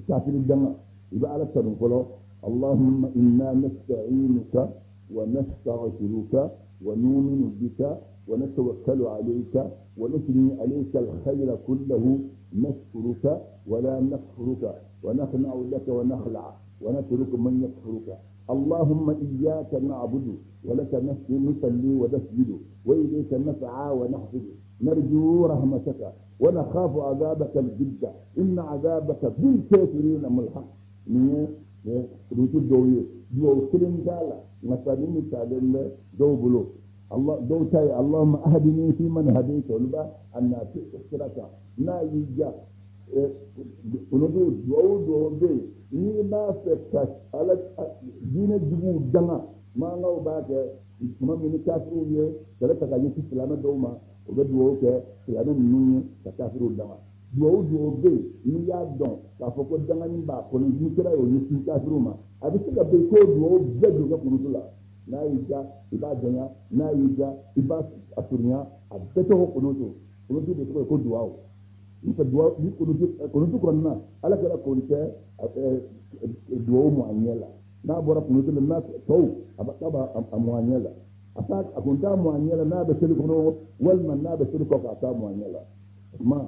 kafiri danga. I bɛ Ala tanu fɔlɔ: Allahumma inna nasta'inuka wa nastaghfiruka wa nu'minu bika wa natawakkalu alayka wa nusni alayka alkhayra kullahu, nashkuruka wa la nakfuruka wa nakhna'u laka wa nakhla' wa natruku man yakfuruka. اللهم إياك نعبد ولك نصلي ونسجد وإليك نسعى ونحفد، نرجو رحمتك ونخاف عذابك الجد، إن عذابك بالكافرين ملحق. Nin ye kunutu dɔw ye, duwawu kelen t'a la, nka sani ni talen bɛ dɔw bolo. Allah dɔw ta ye Allahumma ahdini fi man hadayta, olu b'a a nati sira kan n'a y'i ja. Kunutu duwawu dɔw bɛ yen, n'i b'a fɛ ka Ala diinɛ juguw danga, mankaw b'a kɛ tuma min ni kafiriw ye kɛlɛ ta ka ɲɛsin silamɛ dɔw ma, o bɛ duwawu kɛ silamɛ ninnu ye ka kafiriw danga. Duwawu bɛ yen, n'i y'a dɔn k'a fɔ ko dangani b'a kɔnɔ, ni kira y'o ɲɛsin kafiriw ma, a bɛ se ka bɛn k'o duwawu bɛɛ don ka kunutu la. N'a y'i ja, i b'a janya, n'a y'i ja, i b'a a surunya. A bɛɛ tɔgɔ kunutu. Kunutu de tɔgɔ ye ko duwawu. N'o tɛ duwawu ni kunutu kɔni na, Ala kɛra k'o tɛ duwawu mɔ a ɲɛ la. N'a bɔra kunutu la, n'a tɔw a b'a b'a a mɔ a ɲɛ la, a t'a a kun t'a mɔ a ɲɛ la n'a bɛ seli kɔnɔ walima n'a bɛ seli kɔ kan, a t'a mɔ a ɲɛ la. O tuma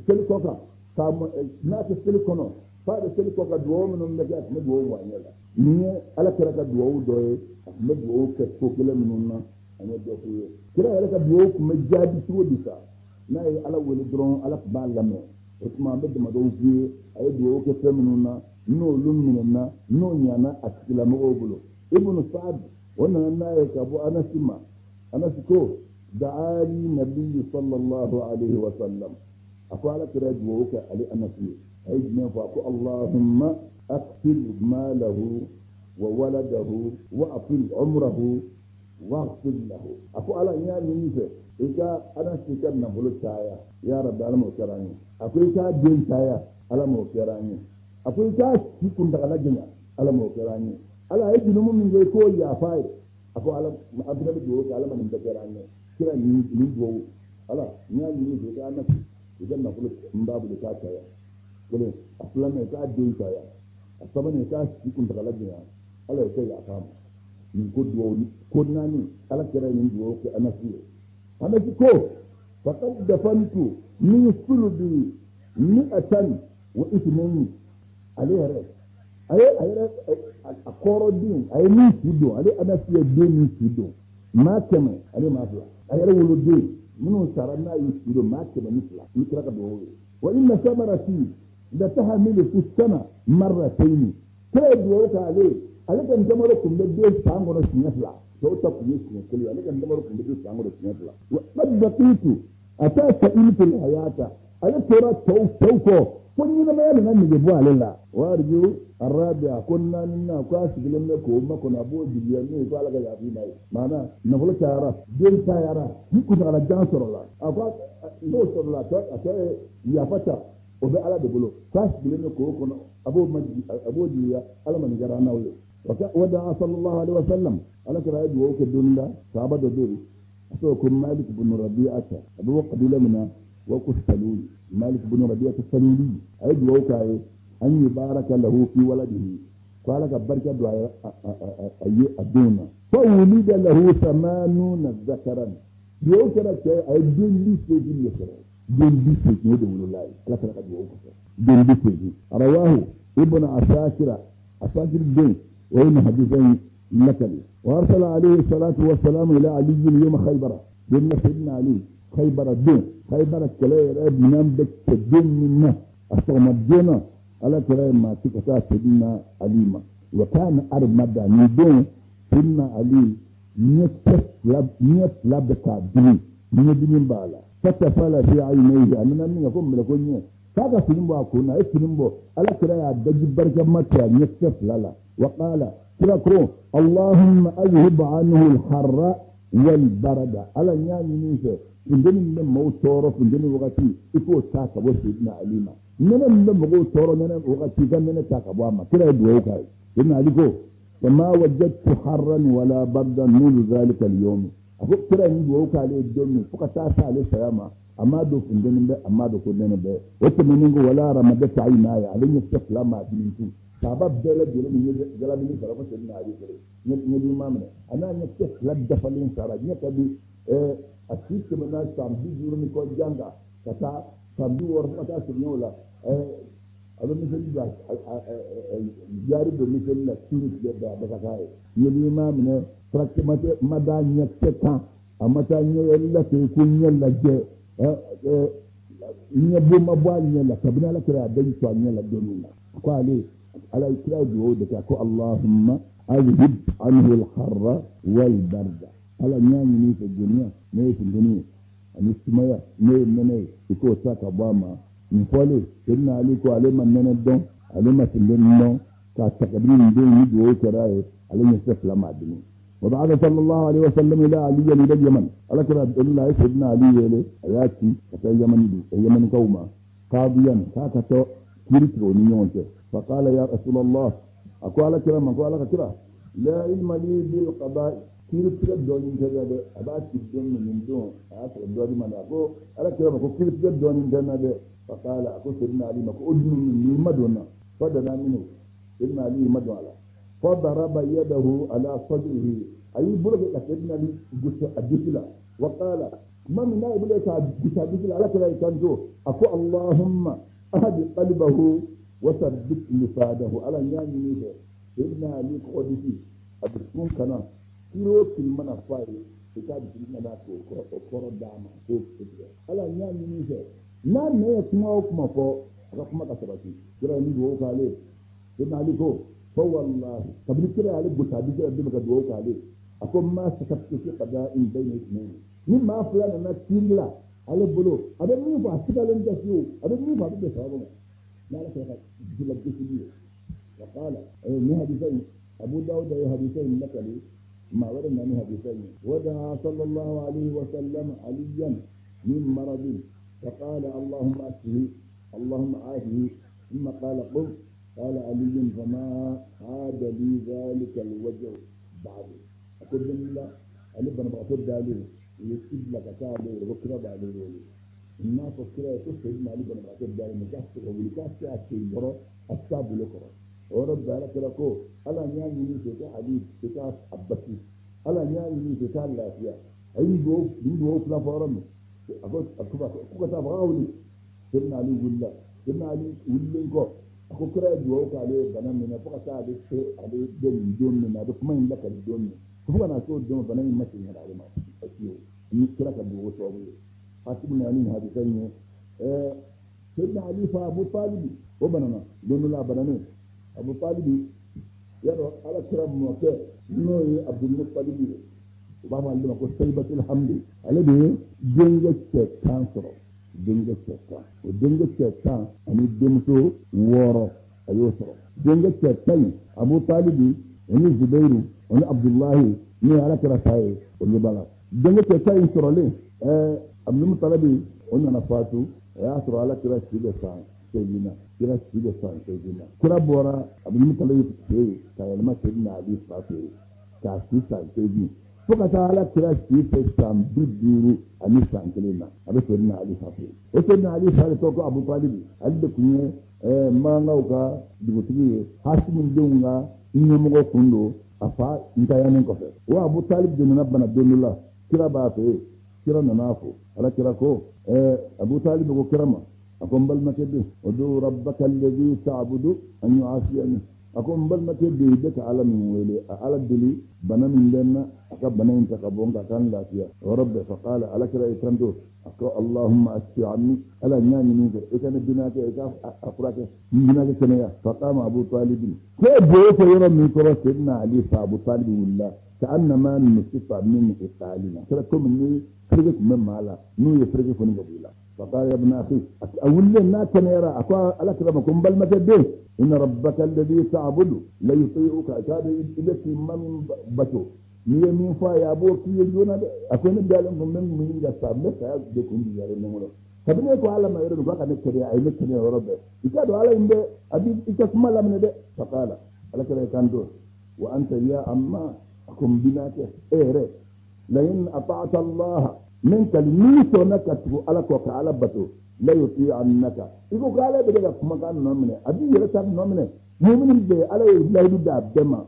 seli kɔ kan k'a mɔ, n'a tɛ seli kɔnɔ f'a bɛ seli kɔ kan, duwawu minnu bɛ kɛ, a tun bɛ duwawu mɔ a ɲɛ la. Nin ye Ala kɛra ka duwawu dɔ ye, a tun bɛ duwawu kɛ ko kelen minnu na, an ye dɔ f'u ye. Kira yɛrɛ ka duwawu tun bɛ jaabi cogo di sa? N'a ye Ala wele dɔrɔn, Ala tun b'a lamɛn. O tuma an bɛ damadɔw f'u ye, a ye duwawu kɛ fɛn minnu na, n'olu minɛna, n'o ɲana a tigilamɔgɔw bolo. Ibnu Saad o nana n'a ye ka bɔ Anasi ma. Anasi ko: da'ali nabiyyu sallallahu alaihi wa sallam. A ko Ala kira ye duwawu kɛ ale Anasi ye. A ye jumɛn fɔ? A ko: Allahumma akthir malahu wa waladahu wa atil umrahu waghfir lahu. A ko: Ala, n y'a ɲini fɛ i ka Anasi ka nafolo caya. Ya Rabbi, Ala m'o kɛra an ye. A ko i k'a den caya. Ala m'o kɛra an ye. A ko i k'a si kuntagala janya. Ala m'o kɛra an ye. Ala ye jurumu min kɛ, k'o yafa ye. A ko Ala, an fana bɛ dugawu kɛ, Ala ma nin bɛɛ kɛra an ye. Kira nin dugawu: Ala, n y'a ɲini fɛ i ka Anasi i ka nafolo n b'a bolo k'a caya, kelen. A filanan, i k'a den caya. A sabanan, i k'a si kuntagala janya. Ala ye kɛ yafa ma. Nin ko dugawu ko naani, Ala kɛra nin dugawu kɛ Anasi ye. Anasi ko: faqad dafantu min sulubi mi'atan wa ithnaini. Ale yɛrɛ a ye a yɛrɛ a kɔrɔ den, a ye min si don, ale Anasi ye den min si don, maa 102. A yɛrɛ woloden minnu sara n'a ye si don, maa 102, ni kira ka dugawu ye. Wa inna samarati la tahamilu fi sana marratayn. Kira ye dugawu kɛ ale ye, ale ka ntamaro tun bɛ den san kɔnɔ siɲɛ fila. Tɔw ta tun ye siɲɛ kelen, ale ka ntamaro tun bɛ den san kɔnɔ siɲɛ fila. Wa qad baqitu ata sa'iltu hayata. Ale tora tɔw kɔ fo ɲɛnamaya nana nege bɔ ale la. Warju arabiya ko naani na, ko a sigilen bɛ k'o makɔnɔ, a b'o jigiya min ye ko Ala ka yafa i ma ye. Maana nafolo cayara, den cayara, ni kuntagala jan sɔrɔla, a ko n'o sɔrɔla, a tɔ ye yafa ta, o bɛ Ala de bolo. K'a sigilen bɛ k'o kɔnɔ, a b'o majigi, a b'o jigiya. Ala ma nin kɛra n'aw ye. Wada'a sallallahu alaihi wa sallam. Ala kɛra ye dugawu kɛ don la, sahaba dɔ bɛ yen. A tɔgɔ ko Malik bin Rabi'ata, a bɛ bɔ kabila min na wa ko Saluli. Malik bin Rabi'ata Saluli, a ye dugawu k'a ye an yubaraka lahu fi waladihi, ko Ala ka barika don a ye a denw na. Fa wulida lahu samanuna zakaran, dugawu kɛra cɛ ye, a ye den 80 de sɔrɔ, den 80 o de wolola ye Ala kɛra ka dugawu kɔfɛ, den 80. Rawahu Ibn Asakira, Asakir den o ye nin hadisa in lakali. Wa arsala alayhi salatu wa salam ila Ali yawma Khaybara, don na Sayyidina Ali Khaybara don, Khaybara kɛlɛ yɛrɛ minɛn bɛ cɛ don min na, a sɔgɔma joona Ala kɛra ye maa ci ka taa Sayyidina Ali ma. Wa kana armada, nin don Sayyidina Ali ɲɛ fila bɛ k'a dimi, ɲɛdimi b'a la. Fatafala fi aynayhi, a nana min kɛ ko mɛlɛko ɲɛ k'a ka fini bɔ a kun na, a ye fini bɔ, Ala kɛra y'a daji barikama cɛ a ɲɛkisɛ fila la. Wa qala, kira ko Allahumma azhib anhu al-harra wal barada, Ala n y'a ɲini fɛ funteni min bɛ maaw tɔɔrɔ funteni wagati i k'o ta ka bɔ Sayyidina Ali ma, nɛnɛ min bɛ mɔgɔw tɔɔrɔ nɛnɛ wagati i ka nɛnɛ ta ka bɔ a ma. Kira ye dugawu k'a ye. Sayyidina Ali ko fama wajadtu harran wala bardan mundu dhalika al-yawm, a ko kira ye dugawu k'ale ye don min fo ka taa se ale saya ma, a m'a dɔn funteni bɛ, a m'a dɔn ko nɛnɛ bɛ. O tɛmɛnen kɔ wala ramadata aynaya, ale ɲɛkisɛ fila maa dimi tun, sahaba bɛɛ lajɛlen ni ɲɛ jalabini sara ko Sayyidina Ali kelen ɲɛdimi ma minɛ, a n'a ɲɛkisɛ fila dafalen sara, ɲɛ ka di. A si tɛmɛna san 50 ni kɔ jan kan ka taa san 60 fo ka taa surunya o la. A bɛ miseli don, jari don miseli la su ni tile bɛɛ, a bɛ ka k'a ye. Ɲɛdimi ma minɛ, furakɛ ma da ɲɛkisɛ kan, a ma taa ɲɛ la ten ko ɲɛ lajɛ, ɲɛbɔ ma bɔ a ɲɛ la kabini Ala kɛra a daji to a ɲɛ la don min na. Ko ale Ala kira ye dugawu de kɛ ko Allahumma azhib anhu al-harra wal barda, Ala n y'a ɲini fɛ jɔniya n'o ye funteni ye ani sumaya n'o ye nɛnɛ ye, i k'o ta ka bɔ a ma. Nin fɔlen Sayyidina Ali ko ale ma nɛnɛ dɔn, ale ma funteni dɔn, k'a ta kabini nin don ni dugawu kɛra a ye, ale ɲɛkisɛ fila m'a dimi. Wa ba'atha sallallahu alayhi wa sallam ila Ali ila al-Yaman, Ala kɛra la Sayyidina Ali wele, a y'a ci ka taa Yamanikaw ma qadiyan, k'a ka taa kiiri tigɛ u ni ɲɔgɔn cɛ. Fa qala ya Rasulallah, a ko Ala kira ma, ko Ala ka kira, la ilma li bil qada'i, kiiri tigɛ dɔɔnin tɛ dɛ, a b'a ci don min nin don a y'a sɔrɔ dɔɔnin ma na, a ko Ala kira ma ko kiiri tigɛ dɔɔnin tɛ na dɛ. Fa qala, a ko Sayyidina Ali ma ko o dun nin ma don na, fa dana minhu, Sayyidina Ali ma don a la. Fa daraba yadahu ala sadrihi, a y'i bolo kɛ ka Sayyidina Ali gosi a disi la. Wa qala, tuma min n'a y'i bolo kɛ k'a gosi a disi la, Ala kira y'i kanto a ko Allahumma ahdi qalbahu wa thabbit lisanahu, Ala n y'a ɲini fɛ Sayyidina Ali kɔgɔ disi a dusukun kana kiiri o kiiri mana fɔ a ye i k'a dusukun kana k'o kɔrɔ d'a ma k'o tigɛ. Ala n y'a ɲini fɛ n'a nɛ ye kuma o kuma fɔ a ka kuma ka sabati. Kira ye nin dugawu k'ale ye. Sayyidina Ali ko fa wallahi, kabini kira y'ale gosi a disi la don min ka dugawu k'ale, a ko ma sakattu fi qada'in bayna ithnayn, ni maa fila nana kiiri la ale bolo, a bɛ min fɔ a sigalen tɛ fiyewu, a bɛ min fɔ a bɛ bɛn sababu ma n'Ala kɛra ka disi la gosili ye. Wa qala, ni hadisa in Abu Dawud ye hadisa in lakali, maa wɛrɛ nana ni hadisa in ye. Wada'a sallallahu alayhi wa sallam aliyan min maradin fa qala Allahumma ashfihi Allahumma afihi thumma qala qum qala aliyun fama aada li dhalika alwaj'u ba'du. A ko don la ale banabagatɔ dalen u ye ci bila ka taa ale yɔrɔ ko kira b'ale wele. N'a fɔ kira ye ko Sayyidina Ali banabagatɔ dalen don k'a tɛ se ka wuli, k'a tɛ se a sen kɔrɔ, a tɛ se a bolo kɔrɔ. O yɔrɔ bɛɛ Ala kira ko Ala n y'a ɲini fɛ ka Ali i k'a basi, Ala n y'a ɲini fɛ k'a lafiya. A ye nin dugawu fila fɔ yɔrɔ min, a ko k'u ka taa fɔ k'a wuli. Sayyidina Ali wulila. Sayyidina Ali wulilen kɔ, a ko kira ye dugawu k'ale ye bana min na fo ka taa ale se ale bɛ nin don min na, a bɛ kuma in lakali don min fo ka na se o don bana in ma segin ka na ale ma fiyewu, ni kira ka dugawu sababu ye. Hasibu nana ni hadisa in ye. Sayyidina Ali fa Abu Talibi o banana don dɔ la, a bananen Abu Talibi y'a dɔn Ala kira mɔkɛ n'o ye Abdul Muttalib ye, u b'a fɔ ale ma ko Sayyibatul Hamdi, ale de ye denkɛ cɛ 10 sɔrɔ, denkɛ cɛ 10, o denkɛ cɛ 10 ani denmuso 6 a y'o sɔrɔ. Denkɛ cɛ 10 in Abu Talibi o ni Zubairu o ni Abdullahi n'o ye Ala kira fa ye, o ɲɛ b'a la. Denkɛ cɛ 10 in sɔrɔlen, Abdul Muttalib o nana fatu, o y'a sɔrɔ Ala kira si bɛ san 8 na, kira si bɛ san 8 na. Kira bɔra Abdul Muttalib fɛ yen ka yɛlɛma Sayyidina Ali fa fɛ yen k'a si san 8. Fo ka taa Ala kira si fɛ san 51 na, a bɛ Seyidina Ali fa fɛ yen. O Seyidina Ali fa de tɔgɔ ko Abu Talibi. Ale de tun ye Makankaw ka dugutigi ye, Hasimu denw ka ɲɛmɔgɔ kun don a fa ntayanen kɔfɛ. O Abu Talibi de nana bana don dɔ la, kira b'a fɛ yen. Kira nana a fo. Ala kira ko, Abu Talibi ko kira ma, a ko n balimakɛ den, udu rabbaka alladhi ta'budu an yu'afiyani. A ko n balimakɛ den, i bɛ ka Ala min wele, a Ala deli bana min bɛ n na, a ka bana in ta ka bɔ n kan, a ka n lafiya. O yɔrɔ bɛɛ, faqala, Ala kira y'i kanto, a ko Allahumma ashfi ammi, Ala n y'a ɲini i fɛ, i ka ne binakɛ, i ka a furakɛ, n binakɛ kɛnɛya. Faqama Abu Talib, k'e dugawu kɛ yɔrɔ min kɔrɔ, Seydina Ali fa Abu Talib wulila, ka annama nusifa min iqalina, kɛra komi ni fereke tun bɛ maa la, n'u ye fereke foni ka bɔ i la. Faqala ya ibna akhi, a wulilen n'a kɛnɛyara, a ko Ala kira ma ko n balimakɛ den, inna rabbaka alladhi ta'budu la yuti'uka, k'a bɛ i bɛ k'i ma min bato, n'i ye min fɔ a ye a b'o k'i ye joona dɛ. A ko ne dalen kun bɛ n kun bɛ ɲini ka sa, n bɛ saya de kun jigiyalen bɛ n kɔnɔ. Kabini e ko Ala ma yɔrɔ min k'a ka ne kɛnɛya, a ye ne kɛnɛya yɔrɔ bɛɛ. I k'a dɔn Ala in bɛ, a b'i i ka kuma laminɛ dɛ. Faqala, Ala kira y'i kanto, wa anta ya amma, a ko n binakɛ, e yɛrɛ, la in ata'ta Allah, min kali n'i sɔnna ka tugu Ala kɔ ka Ala bato, la yuti'annaka, i ko ko Ala bɛ ka kumakan nɔ minɛ, a b'i yɛrɛ ta nɔ minɛ. Mumini bɛɛ, Ala ye layidu d'a bɛɛ ma.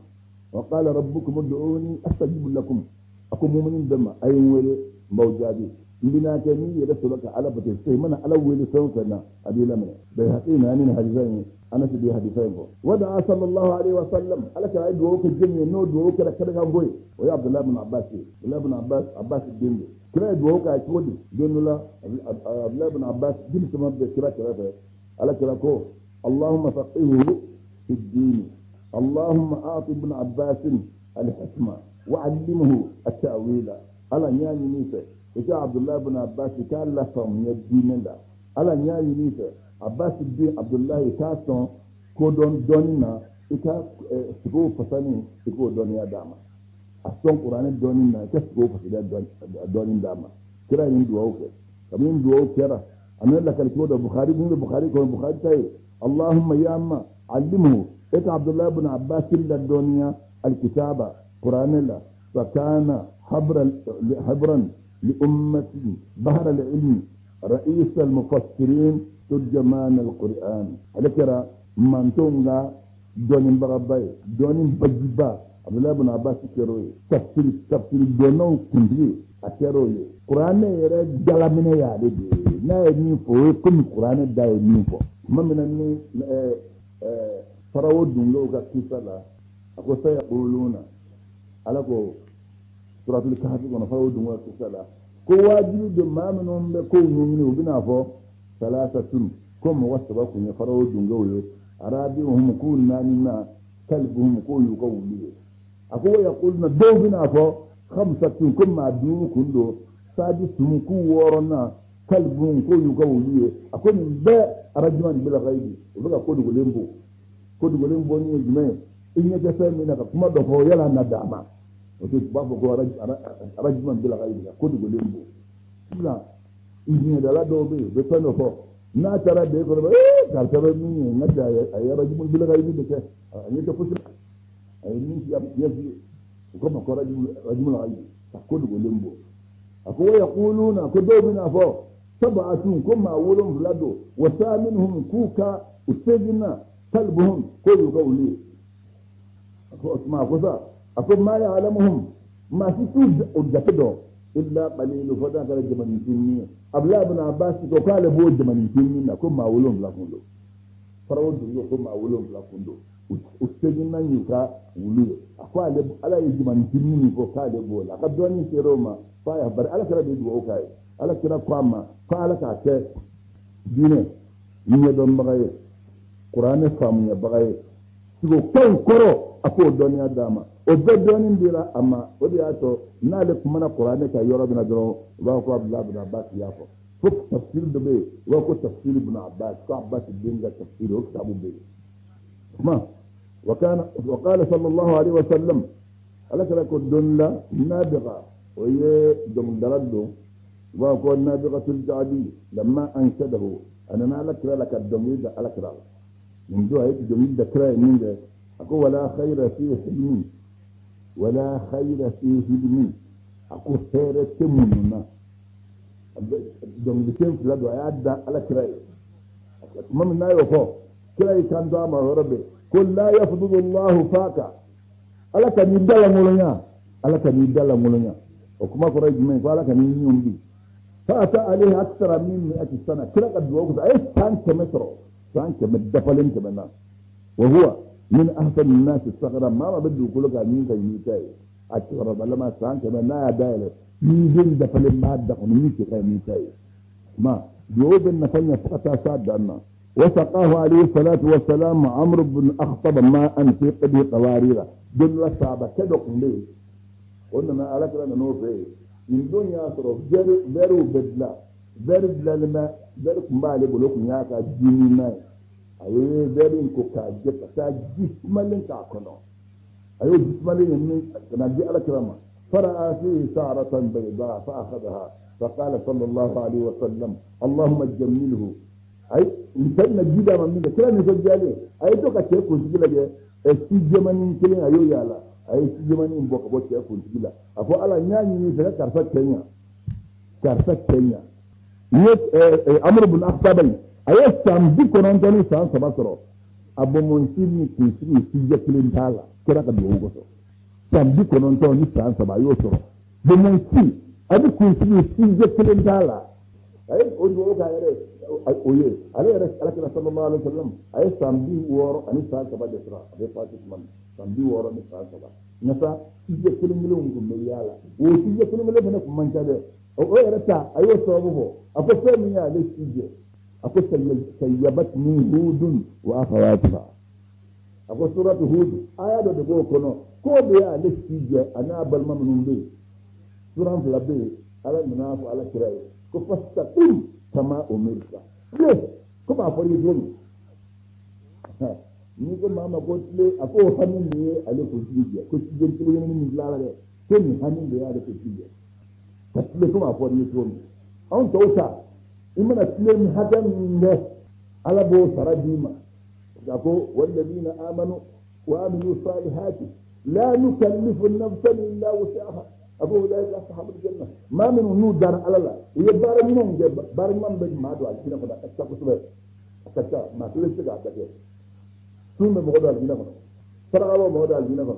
Wa qala rabbukum ud'uni astajib lakum, a ko mumini bɛɛ ma, a ye n wele, n b'aw jaabi. N binakɛ, n'i yɛrɛ sɔrɔ ka Ala bato, i mana Ala wele fɛn o fɛn na, a b'i laminɛ. Bayhaqi na ni hadisa in ye, Anas bi hadisa in fɔ. Wada'a sallallahu alaihi wa sallam, Ala kira ye dugawu kɛ jɔn ye, n'o dugawu kɛra kɛnɛkan ko ye, o ye Abdullah ibn Abbas ye. Abdullah ibn Abbas, Abbas den don. Kira ye dugawu kɛ a cogo di? Don dɔ la, Abdullah ibn Abbas denmisɛnnin bɛ kira kɛrɛfɛ. Ala kira ko, Allahumma faqihuhu fi ddini, Allahumma a'ti ibn Abbas al-hikma wa 'allimhu at-ta'wila. Ala n y'a ɲini i fɛ, i ka Abdullah ibn Abbas k'a lafaamuya diinɛ la. Ala n y'a ɲini i fɛ, Abbas den Abdullah k'a sɔn kodɔn dɔnni na, i ka sigow fasani, i k'o dɔnniya d'a ma. A sɔn kuranɛ dɔnni na, i ka sigow fasani dɔnni d'a ma. Kira ye nin dugawu kɛ. Kabini nin dugawu kɛra, a nana lakali cogo dɔ, Bukhari, min bɛ Bukhari kɔnɔ, Bukhari ta ye, Allahumma ya amma allimhu, e ka Abdullah ibn Abbas la dɔnniya alkitaba kuranɛ la, fa kana habran li ummati bahra al-ilmi ra'is al-mufassirin turjaman al-Qur'an. Ale kɛra mantonw ka dɔnnibagaba ye, dɔnni bajiba. Abdullah ibn Abbas kɛra o ye, tafsiri dɔnnaw kuntigi, a kɛra o ye. Kuranɛ yɛrɛ jalaminɛ y'ale de ye, n'a ye min fɔ o ye komi kuranɛ da ye min fɔ. Tuma min na ni farawo dungew ka kisa la, a ko sayaquluna, Ala ko suratul kahfi kɔnɔ, farawo dungew ka kisa la, ko wajibi don maa minnu bɛ kow ɲɛɲini, u bɛna fɔ salasatun, ko mɔgɔ saba kun ye farawo dungew ye, arabiuhum, k'u naani na, kalbuhum, k'o y'u ka wulu ye. A ko wa yaquluna, dɔw bɛna fɔ khamsatun, ko maa duuru kun don, sadisuhum, k'u wɔɔrɔnan, kalbuhum, k'o y'u ka wulu ye. A ko nin bɛɛ arajuman bil ghaibi, u bɛ ka ko dogolen bɔ. Ko dogolen bɔ ni ye jumɛn ye? I ɲɛ tɛ fɛn min na ka kuma dɔ fɔ, yala na d'a ma. O tɛ, u b'a fɔ ko arajuman bil ghaibi, ka ko dogolen bɔ. Sisan ɲɛdala dɔw bɛ yen, u bɛ fɛn dɔ fɔ, n'a taara den kɔrɔ, karisa bɛ min ye, n ka cɛ, a ye arajuman bil ghaibi de kɛ, a ɲɛ tɛ fosi la, a ye min f'i ye, ɲɛ f'i ye. O kama ko arajuman bil ghaibi, ka ko dogolen bɔ. A ko wa yaquluna, ko dɔw bɛna fɔ sab'atun, ko maa wolonfila don, wa thaminuhum, k'u ka u seginna, kalbuhum, k'o y'u ka wulu ye. A ko o tuma, a ko sa, a ko ma ya'lamuhum, maa si t'u o jate dɔn, illa qalilu, fo n'a kɛra jamanin fitinin ye. Abdullah ibn Abbas ko k'ale b'o jamanin fitinin na, ko maa wolonfila kun don. Farawo dungew ko maa wolonfila kun don, u seginna y'u ka wulu ye. A ko ale, Ala ye jamanin fitinin min fɔ k'ale b'o la, a ka dɔnni sera o ma f'a y'a bari. Ala kira de ye dugawu k'a ye. Ala kira ko a ma ko Ala k'a kɛ diinɛ ɲɛdɔnbaga ye, kuranɛ faamuyabaga ye, sigokanw kɔrɔ a k'o dɔnniya d'a ma. O bɛɛ dɔnni dira a ma. O de y'a to n'ale kumana kuranɛ kan yɔrɔ min na dɔrɔn, u b'a fɔ ko Abdullah ibn Abbas y'a fɔ. Fo tafsiri dɔ bɛ yen, u b'a fɔ ko tafsiri ibn Abbas, ko Abbas den ka tafsiri, o kitabu bɛ yen. Kuma wa kana wa qala sallallahu alaihi wa sallam, Ala kira ko don la nabiga, o ye dɔnkilidala don, u b'a fɔ ko nabigatul jadi, lamma anshadahu, a nana Ala kira la ka dɔnkili da Ala kira la. Nin don a ye dɔnkili da kira ye min kɛ, a ko wala khayra fi hilmin, wala khayra fi hilmin A ko hɛrɛ tɛ minnu na, dɔnkili fila don, a y'a da Ala kira ye. Tuma min n'a y'o fɔ, kira y'i kanto a ma o yɔrɔ bɛɛ ko la yafdudu Allahu faka, Ala ka n'i da lankolonya, Ala ka n'i da lankolonya. O kuma kɔrɔ ye jumɛn ye? Ko Ala ka n'i ɲun bi. Fa ata alayhi akthara min mi'ati sana, kira ka dugawu kosɔn a ye san 100 sɔrɔ, san 100 dafalen 100 na. Wa huwa min ahsani nnasi saghara, maa maa bɛ dugukolo kan min ka ɲi ta ye, a cɛkɔrɔbalama san 100 n'a y'a dayɛlɛ, ni den dafalen b'a da kɔnɔ min cɛ ka ɲi min ta ye. Ma dugawu bɛ nafa ɲɛ fo ka taa s'a dan na. وسقاه عليه الصلاة والسلام عمرو بن أخطب ماء في قدر قوارير دون صعبة كدق ليه قلنا على كلام نوفي من دنيا صرف جرو بدلا بدلا لما برك مالي بلوك نياكا جيني أي برين كوكا جتا تا جسمالين كاكونو أيو جسمالين من نبي على كلام فرأى فيه شعرة بيضاء فأخذها فقال صلى الله عليه وسلم اللهم جمله. أي مثل نجيدا من منك كلا نسجالي أي توكا تيكون سجلا جي سجمانين كلين أيو يالا أي سجمانين بوك بوك تيكون سجلا أفو على نياني نسجا كارفة كينيا كارفة كينيا نيت أمر بن أخطابي أي سامدي كونانتوني سان سباسرو أبو منسيني كنسيني سجا كلين تالا كلا كدوغوسو سامدي كونانتوني سان سبا يوسرو بمنسي أبو كنسيني سجا كلين تالا أي أدوغو كايري oye ale yɛrɛ Ala kira sallallahu alaihi wasallam a ye san 60 ani san 3 de sɔrɔ, a bɛ fati tuma min san 60 ni san 3 nasa sijɛ kelen kelenw tun bɛ yaala, o sijɛ kelen kelen fana tun man ca dɛ. O yɛrɛ ta a y'o sababu fɔ, a ko fɛn min y'ale sijɛ, a ko sayyabatni hudun wa akhawatuha, a ko suratu Hud aya dɔ de b'o kɔnɔ k'o de y'ale sijɛ a n'a balima minnu bɛ yen, suran 2 bɛ yen, Ala nana fɔ Ala kira ye ko fastaqim kama umirta, tile komi a fɔra i ye cogo min, n'i ko maa ma ko tile, a ko o hami de ye ale kuntigi jɛ, ko sijɛ kelen min filɛ a la dɛ, ko nin hami de y'ale kuntigi jɛ ka tile komi a fɔra i ye cogo min. Anw tɔw ta, i mana tile min hakɛ min kɛ, Ala b'o sara d'i ma. A ko walladina amanu wa amilu salihati la nukallifu nafsan illa wusaha, a ko ulaika ashabul janna, maa minnu n'u dara Ala la, u ye baara ɲumanw kɛ, baara ɲuman bɛ maa don alijinɛ kɔnɔ, a ka ca kosɛbɛ, a ka ca, maa kelen tɛ se k'a bɛɛ kɛ. Sun bɛ mɔgɔ don alijinɛ kɔnɔ, saraka bɛ mɔgɔ don alijinɛ kɔnɔ,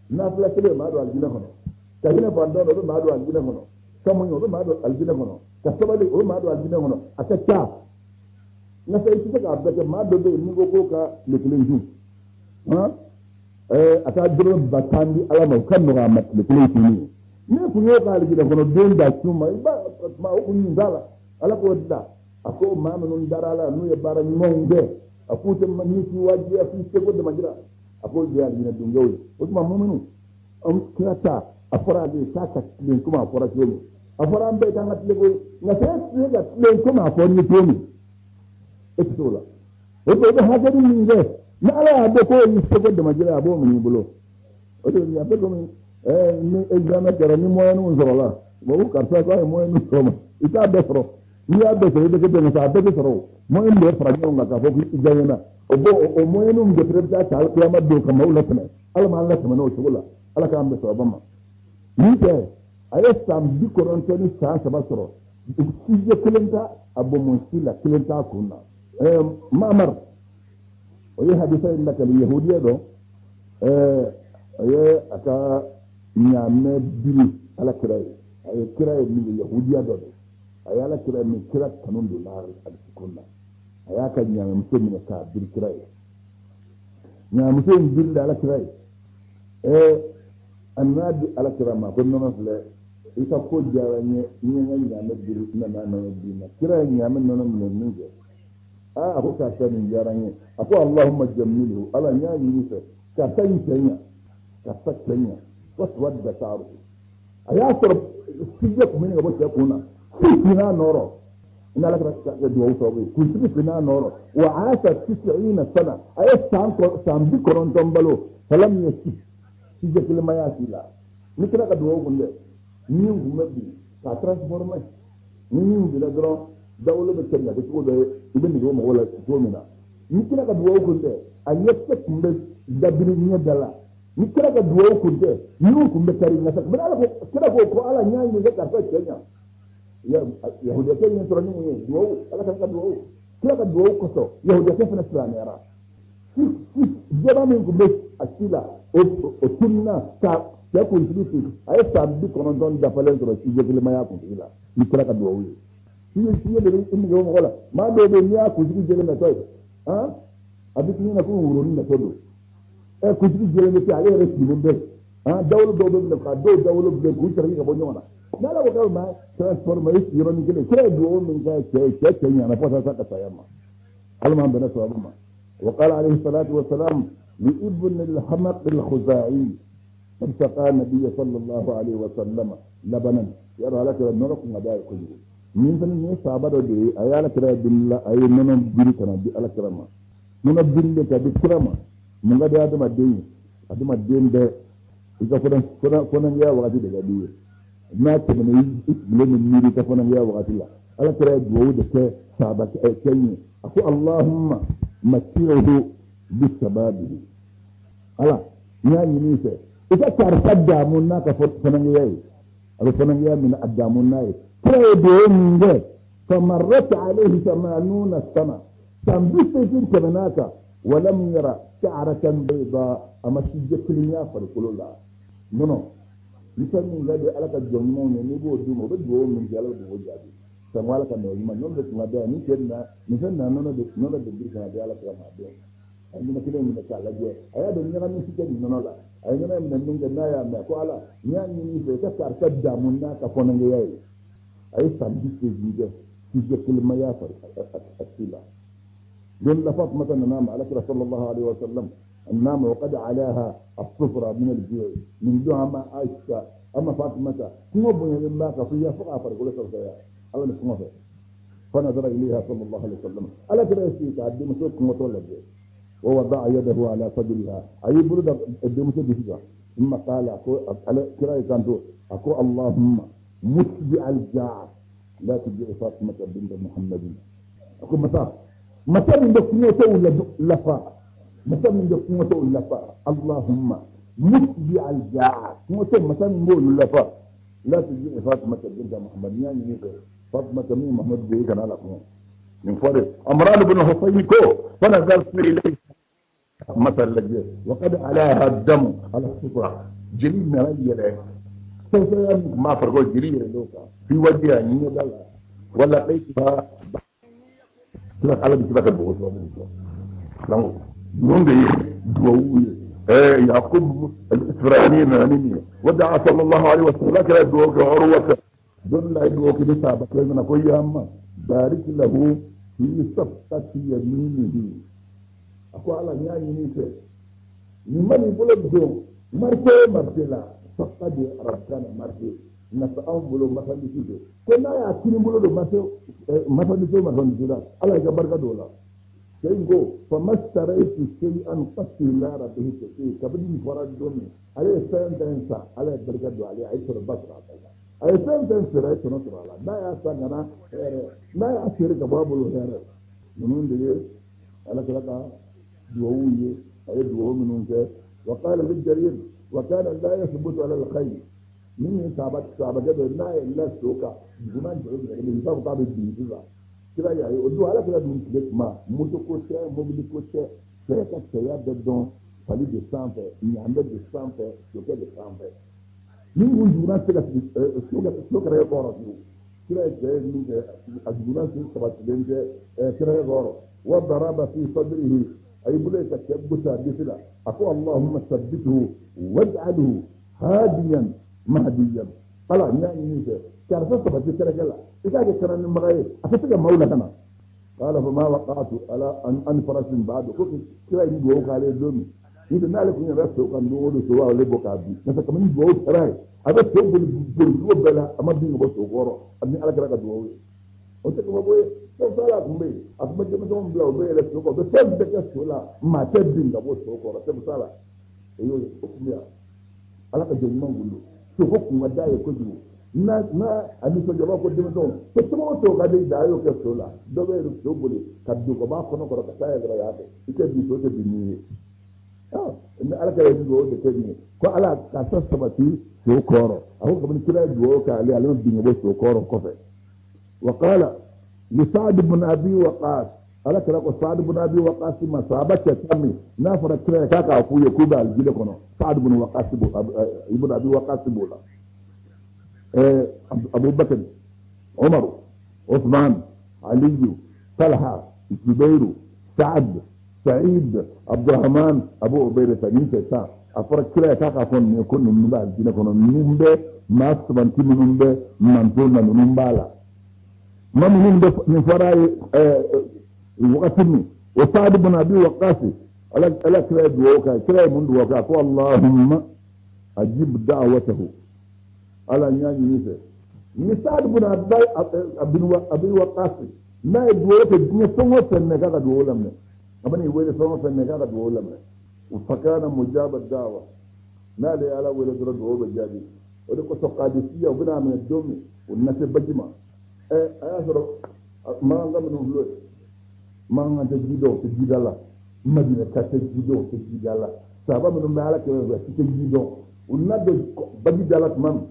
nafila kelen bɛ maa don alijinɛ kɔnɔ, ka hinɛ fantan na o bɛ maa don alijinɛ kɔnɔ, ka muɲu o bɛ maa don alijinɛ kɔnɔ, ka sabali o bɛ maa don alijinɛ kɔnɔ, a ka ca. Nka i tɛ se k'a bɛɛ kɛ, maa dɔ bɛ yen n'i ko k'o ka tile kelen sun, a ka dɔrɔmɛ 10,000 di Ala ma, o ka nɔgɔ a ma tile kelen sunni ye. Ne kun y'o ka alijinɛ kɔnɔ don da sun ma, i b'a ma o kun ɲin t'a la. Ala k'o dilan, a ko maa minnu dara Ala la n'u ye baara ɲumanw kɛ, a k'u tɛ ni k'i wajibiya f'i seko damajira, a k'o de ye alijinɛ donkɛw ye. O tuma muminu, an kira ta a fɔra ale ye k'a ka tilen komi a fɔra cogo min, a fɔra an bɛɛ k'an ka tilen koyi, nka e tɛ se ka tilen komi a fɔra i ye cogo min, e tɛ se o la. O tuma i bɛ hakɛ min kɛ, ni Ala y'a dɔn k'o y'i seko damajira ye, a b'o minɛ i bolo. O de a bɛ komi ni examen kɛra ni moyenne sɔrɔla, bon ko karisa k'a ye moyenne sɔrɔ ma, i t'a bɛɛ sɔrɔ, n'i y'a bɛɛ sɔrɔ i bɛ kɛ dɛmɛ sa, a bɛɛ tɛ sɔrɔ o moyenne bɛɛ fara ɲɔgɔn kan k'a fɔ k'i gagnena, o b'o o moyenne de fɛnɛ bɛ taa ta alikiyama don ka maaw latɛmɛ, Ala m'an latɛmɛ n'o cogo la, Ala k'an bɛn sababa ma. Min tɛ a ye san 93 ni san 3 sɔrɔ, sijɛ kelen t'a a bɔnbɔn si la, kelen t'a kun na. Mamar o ye hadisa in lakali yahudiya dɔ, a ye a ka ɲaamɛ biri Ala kira ye, a ye kira ye min ye yahudiya dɔ de, a ye Ala kira min kira kanu donna a dusukun na, a y'a ka ɲaamɛmuso minɛ k'a biri kira ye, ɲaamɛmuso in birila Ala kira ye, a nana di Ala kira ma ko nɔnɔ filɛ, i ka ko diyara n ye, n ye n ka ɲaamɛ biri, n nana nɔnɔ d'i ma. Kira ye ɲaamɛ nɔnɔ minɛ min kɛ, a ko karisa nin diyara n ye, a ko Allahumma jammilhu, Ala n y'a ɲini fɛ karisa in cɛ ɲa, karisa cɛ ɲa, waswadda sha'ruhu, a y'a sɔrɔ sijɛ kun bɛ ɲini ka bɔ cɛ kun na, si finna nɔrɔ, ni Ala kɛra ka dugawu sababu ye, kunsigi finna nɔrɔ, wa aasha tis'ina sana, a ye san 90 balo, falam yasif, sijɛ kelen ma y'a si la. Ni kira ka dugawu kun dɛ, min kun bɛ bin k'a transformer, ni min binna dɔrɔn dawolo bɛ kɛ ka kɛ cogo dɔ ye, i bɛ nege bɔ mɔgɔw la cogo min na. Ni kira ka dugawu kun dɛ, a ɲɛkisɛ kun bɛ dabiri ɲɛ da la, Ni kira ka duwawu kun tɛ ninnu kun bɛ kari nka mɛ ala ko kira ko ko ala n y'a ɲini ka karisa cɛ ɲa yahudiyakɛ ɲɛ sɔrɔ ni mun ye duwawu ala ka duwawu kira ka duwawu kosɔn yahudiyakɛ fana silamɛyara jaba min kun bɛ a si la o tununna ka cɛ kunsigi ci a ye san 90 dafalen sɔrɔ sijɛ kelenmaya kunsigi la ni kira ka duwawu ye sijɛ de bɛ i nege bɔ mɔgɔ la maa dɔw bɛ yen n'i y'a kunsigi jɛlen natɔ ye a bɛ k'i ɲɛna ko woronin natɔ don kunsigi jɛlen bɛ kɛ ale yɛrɛ sigilen bɛ dawolo dɔw bɛ minɛ ka dɔw dawolo bilen k'u saraki ka bɔ ɲɔgɔn na n'ala ko k'a bɛ maa transformer i yɔrɔnin kelen kira ye duwawu min kɛ cɛ ye cɛ cɛ ɲana fo ka taa ka saya ma ala m'an bɛnna sababu ma wa qala alayhi salatu wa salam li ibn al-hamaq al-khuzai qad saqa nabiyya sallallahu alayhi wa sallam labanan yaro ala kira nɔnɔ kun ka d'a ye kojugu nin fana nin ye sahaba dɔ de ye a ye ala kira delila a ye nɔnɔ biri ka na di ala kira ma nɔnɔ biri de ka di kira ma mun ka di adamaden ye adamaden bɛɛ i ka fɔnɔnkɛya wagati de ka di i ye n'a tɛmɛna i sigilen bɛ miiri i ka fɔnɔnkɛya wagati la ala kira ye duwawu de kɛ sahaba cɛ ye a ko allahumma mati'uhu bisababihi ala n y'a ɲini i fɛ i ka karisa daamu n'a ka fɔnɔnkɛya ye a bɛ fɔnɔnkɛya min na a daamu n'a ye kira ye duwawu min kɛ famarrat alayhi samanuna sana san 80 tɛmɛn'a kan walam yara sha'ratan bayda a ma sijɛ kelen y'a farikolo la nɔnɔ ni fɛn min ka di ala ka jɔn ɲumanw ye n'i b'o d'u ma u bɛ dugawu min kɛ ala bɛ dugawu jaabi sango ala ka nɔ ɲuman nɔnɔ de tun ka d'an ye ni cɛ na nin fɛn na nɔnɔ de biri ka na di ala kira ma a dɔn a ye nɔnɔ kelen minɛ k'a lajɛ a y'a dɔn ɲagami si tɛ nin nɔnɔ la a ye nɔnɔ minɛ min kɛ n'a y'a mɛn ko ala n y'a ɲini i fɛ i ka karisa damu n'a ka fɔnɔnkɛya ye a ye san 80 kɛ sijɛ kelen ma y'a fari a si la don la Fatumata nana ma alakira sallallahu alaihi wa sallam nana wa qad alaha as-sufra min al-ju' min don ama Aisha ama Fatumata kɔngɔ bonyalen b'a kan fo ya fo k'a farikolo sɔrɔ ala ni kɔngɔ fɛ fa nazara ilayha sallallahu alaihi wa sallam alakira ye sigi k'a denmuso kɔngɔtɔ lajɛ wa wada'a yadahu ala sadriha a y'i bolo da denmuso disi kan thumma qala ko kira y'i kanto a ko allahumma musbi al-ja'a la tuji Fatumata bint Muhammadin a ko masa masa min bɛ kɔngɔtɔw lafa masa min bɛ kɔngɔtɔw lafa allahumma musbi al-ja'a kɔngɔtɔ masa min b'olu lafa la tuji Fatumata bint Muhammad n y'a ɲini fɛ Fatumata min Muhammad bɛ i kana la kɔngɔ nin fɔ de Imran ibn Husayn ko fa nazartu ilayhi masa lajɛ wa qad alaha damu ala sufra jeli nana yɛlɛ sɛgɛsɛgɛya min tun b'a farikolo jeli yɛlɛlen kan fi wajiha ɲɛda la wala laytuha kira ala bɛ kira ka dugawu sababu sɔrɔ donc ninnu de ye dugawu ye Yakub al-Isfirani nana ni nin ye wa da'a sallallahu alaihi wa sallam kira dugawu kɛ Urwata don la ye dugawu kɛ ni sahaba kelen nana ko ya ma barik lahu fi safqati yaminihi a ko ala n y'a ɲini i fɛ nin ma nin bolo don marché o marché la safqa de arabukan na marché nafa anw bolo marchandise don ko n'a y'a kini bolo don marché marchandise o marchandise la ala y'i ka barika don o la cɛ in ko famastaraitu shay'an qattu illa rabbihi shay'an kabini nin fɔra don min ale ye fɛn fɛn san ala ye barika don ale a ye sɔrɔba sɔrɔ a la a ye fɛn fɛn feere a ye tɔnɔ sɔrɔ a la n'a y'a san ka na hɛrɛ n'a y'a feere ka bɔ a bolo hɛrɛ ninnu de ye ala kira ka duwawu ye a ye duwawu minnu kɛ wa qala li jarir wa kana la yathbutu ala al-khayl min ye sahabakɛ dɔ ye n'a ye la so kan duguma jɔlen minɛ i b'a fɔ k'a bɛ bin sisan kira y'a ye o don ala kira dun tile kuma moto ko tɛ mobili ko tɛ cɛ ka cɛya bɛ dɔn fali de sanfɛ ɲaamɛ de sanfɛ sokɛ de sanfɛ ni mun duguna tɛ se ka sigi so kɛrɛfɛ kɔrɔ fiyewu kira ye cɛ ye min kɛ a duguna sen sabatilen tɛ kɛrɛfɛ kɔrɔ wa daraba fi sadrihi a y'i bolo ye ka cɛ gosi a disi la a ko allahumma sabbithu waj'alhu hadiyan mahdiyan ala n y'a ɲini i fɛ karisa sabati kɛrɛkɛ la i k'a kɛ kananibaga ye a ka se ka maaw lakana qala fama waqa'tu ala an farasin ba'du ko kira ye dugawu k'ale ye don min n'o tɛ n'ale tun yɛrɛ so kan don o don so b'ale bɔ k'a bin n'o tɛ kabini dugawu kɛra ye a bɛ so boli boli cogo bɛɛ la a ma bin ka bɔ so kɔrɔ a ni ala kira ka dugawu ye o tɛ kabako ye fɛn fɛn tun bɛ yen a tun bɛ denmisɛnw bila u bɛ yɛlɛ so kɔrɔ u bɛ fɛn bɛɛ kɛ so la maa tɛ bin ka bɔ so kɔrɔ sɛbɛn la o y'o ye o tun bɛ yan ala ka jɔn ɲuman kun don soko kun ka d'a ye kojugu n'a a nisɔndiya b'a ko denmisɛnw ko cogo o cogo ka di da a y'o kɛ so la dɔ bɛ so boli ka don ka b'a kɔnɔ kɔrɔ ka taa yɛlɛ yan fɛ i tɛ bin so tɛ bin n'i ye ni Ala kira ye dugawu de kɛ nin ye ko Ala k'a ta sabati so kɔrɔ. A ko kabini kira ye dugawu kɛ ale, ale ma bin ka bɔ so kɔrɔ kɔfɛ. Wa qala li Sa'd ibn Abi Waqqas, Ala kira ko Sa'd ibn Abi Waqqas ma, sahaba cɛ tan min n'a fɔra kira ye k'a k'a f'u ye k'u bɛ alijinɛ kɔnɔ, Sa'd ibn Waqqas ibn Abi Waqqas b'o la. Abu Bakr, Umar, Uthman, Aliyu, Talha, Zubairu, Sa'd, Sa'id, Abdurrahman, Abu Ubaida, nin cɛ tan. A fɔra kira ye k'a k'a fɔ ninnu ye ko ninnu bɛ alijinɛ kɔnɔ, ninnu bɛ maa sabanti minnu bɛ manton na, ninnu b'a la. Maa minnu bɛ nin fɔra a ye wagati min, o Sa'd ibn Abi Waqqas, Ala kira ye dugawu k'a ye. Kira ye mun dugawu k'a ye? Ko Allahumma ajib da'watahu, Ala n y'a ɲini fɛ. Ni Sa'd ibn Abi Waqqas n'a ye dugawu kɛ diɲɛ fɛn o fɛn na, k'a ka dugawu laminɛ. A mana i wele fɛn o fɛn na, k'a ka dugawu laminɛ. Fakana mujaba da'wa, n'ale ye Ala wele dɔrɔn dugawu bɛ jaabi. O de kosɔn Qadisiyya u bɛna minɛ don min, u na se baji ma. A y'a sɔrɔ makan minnu filɛ, makan tɛ ji dɔn, o tɛ ji da la. Madina ka tɛ ji dɔn, o tɛ ji da la. Sahaba minnu bɛ Ala kɛrɛfɛ, u tɛ ji dɔn. U na don baji da la tuma min,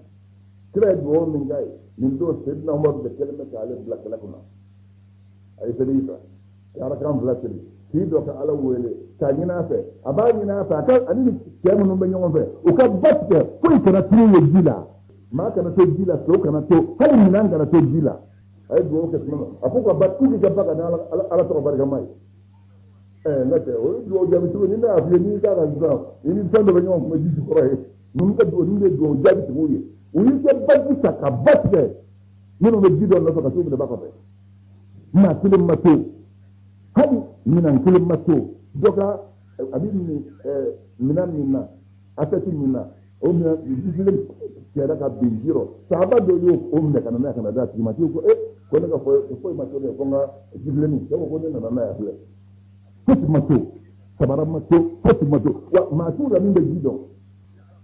kira ye dugawu min k'a ye nin don, Seydina Umaru de kɛlen bɛ k'ale bila kɛlɛ kunna. A ye seli ta, ka arakan fila seli, k'i dɔ ka Ala wele k'a ɲini a fɛ. A b'a ɲini a fɛ, a ka ani cɛ minnu bɛ ɲɔgɔn fɛ, u ka ba tigɛ, foyi kana tunu ye ji la, maa kana to ji la, so kana to, hali minɛn kana to ji la. A ye dugawu kɛ tuma min, a ko ka ba, k'u k'i ka ba ka ni Ala tɔgɔ barikama ye. N'o tɛ, o ye dugawu jaabi cogo ni ne y'a f'i ye, n'i k'a kan sisan, i ni fɛn dɔ bɛ ɲɔgɔn kun bɛ ji jukɔrɔ ye. Ninnu ka dugawu, ninnu de ye dugawu jaabi tigiw ye. U y'i kɛ baji ta ka ba tigɛ, minnu bɛ ji dɔ nɔfɛ ka t'u minɛ ba kɔfɛ. Maa kelen ma to, hali minɛn kelen ma to. Dɔ ka a bɛ minɛn min na, asɛti min na, o minɛn jifilen cɛra ka bin ji rɔ. Sahaba dɔ y'o o minɛ ka na n'a ye ka na d'a tigi ma. Tigi ko ko ne ka foyi ma to ne, ko n ka jifilennin. Cɛ ko ko ne nana n'a ye a filɛ. Fosi ma to, sabara ma to, fosi ma to. Wa maa t'u la min bɛ ji dɔn.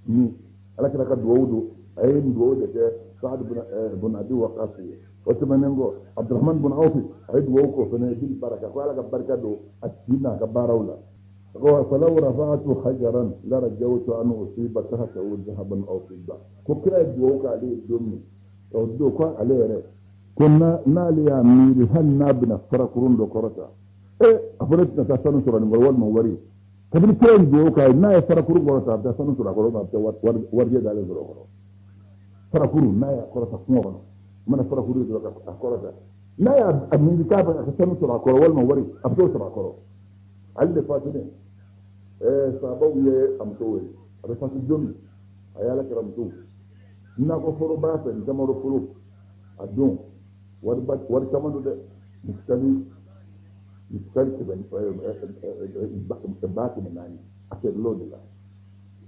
Ni Ala kira ka dugawu don, a ye nin dugawu de kɛ Saad ibn Abi Waqqas ye. O tɛmɛnen kɔ, Abdurahman ibn Awf, a ye dugawu k'o fana ye bil baraka, ko Ala ka barika don a si n'a ka baaraw la. A ko falaw rafa'atu hajaran la rajawtu an usiba tahtahu dhahaban aw fidda. Ko kira ye dugawu k'ale ye don min, o don ko ale yɛrɛ ko n'ale y'a miiri hali n'a bɛna farakurun dɔ kɔrɔta, a fɔ ne tɛna taa sanu sɔrɔ nin kɔrɔ walima wari. Kabini kira ye dugawu k'a ye, n'a ye farakurun kɔrɔta, a bɛ taa sanu sɔrɔ a kɔrɔ, a bɛ taa warijɛ d'ale sɔrɔ a kɔrɔ. Farakurun n'a y'a kɔrɔta kungo kɔnɔ, mana farakuru ye dɔrɔn ka a kɔrɔta, n'a y'a miiri k'a bɛ ka sanu sɔrɔ a kɔrɔ walima wari, a bɛ t'o sɔrɔ a kɔrɔ. Ale de fatulen, sahabaw ye a muso wele, a bɛ fatu don min, a ye Ala kira muso nakɔ foro b'a fɛ, ntamaro foro, a don wari caman don dɛ, misikali kɛmɛ, ba kɛmɛ naani, a feerel'o de la.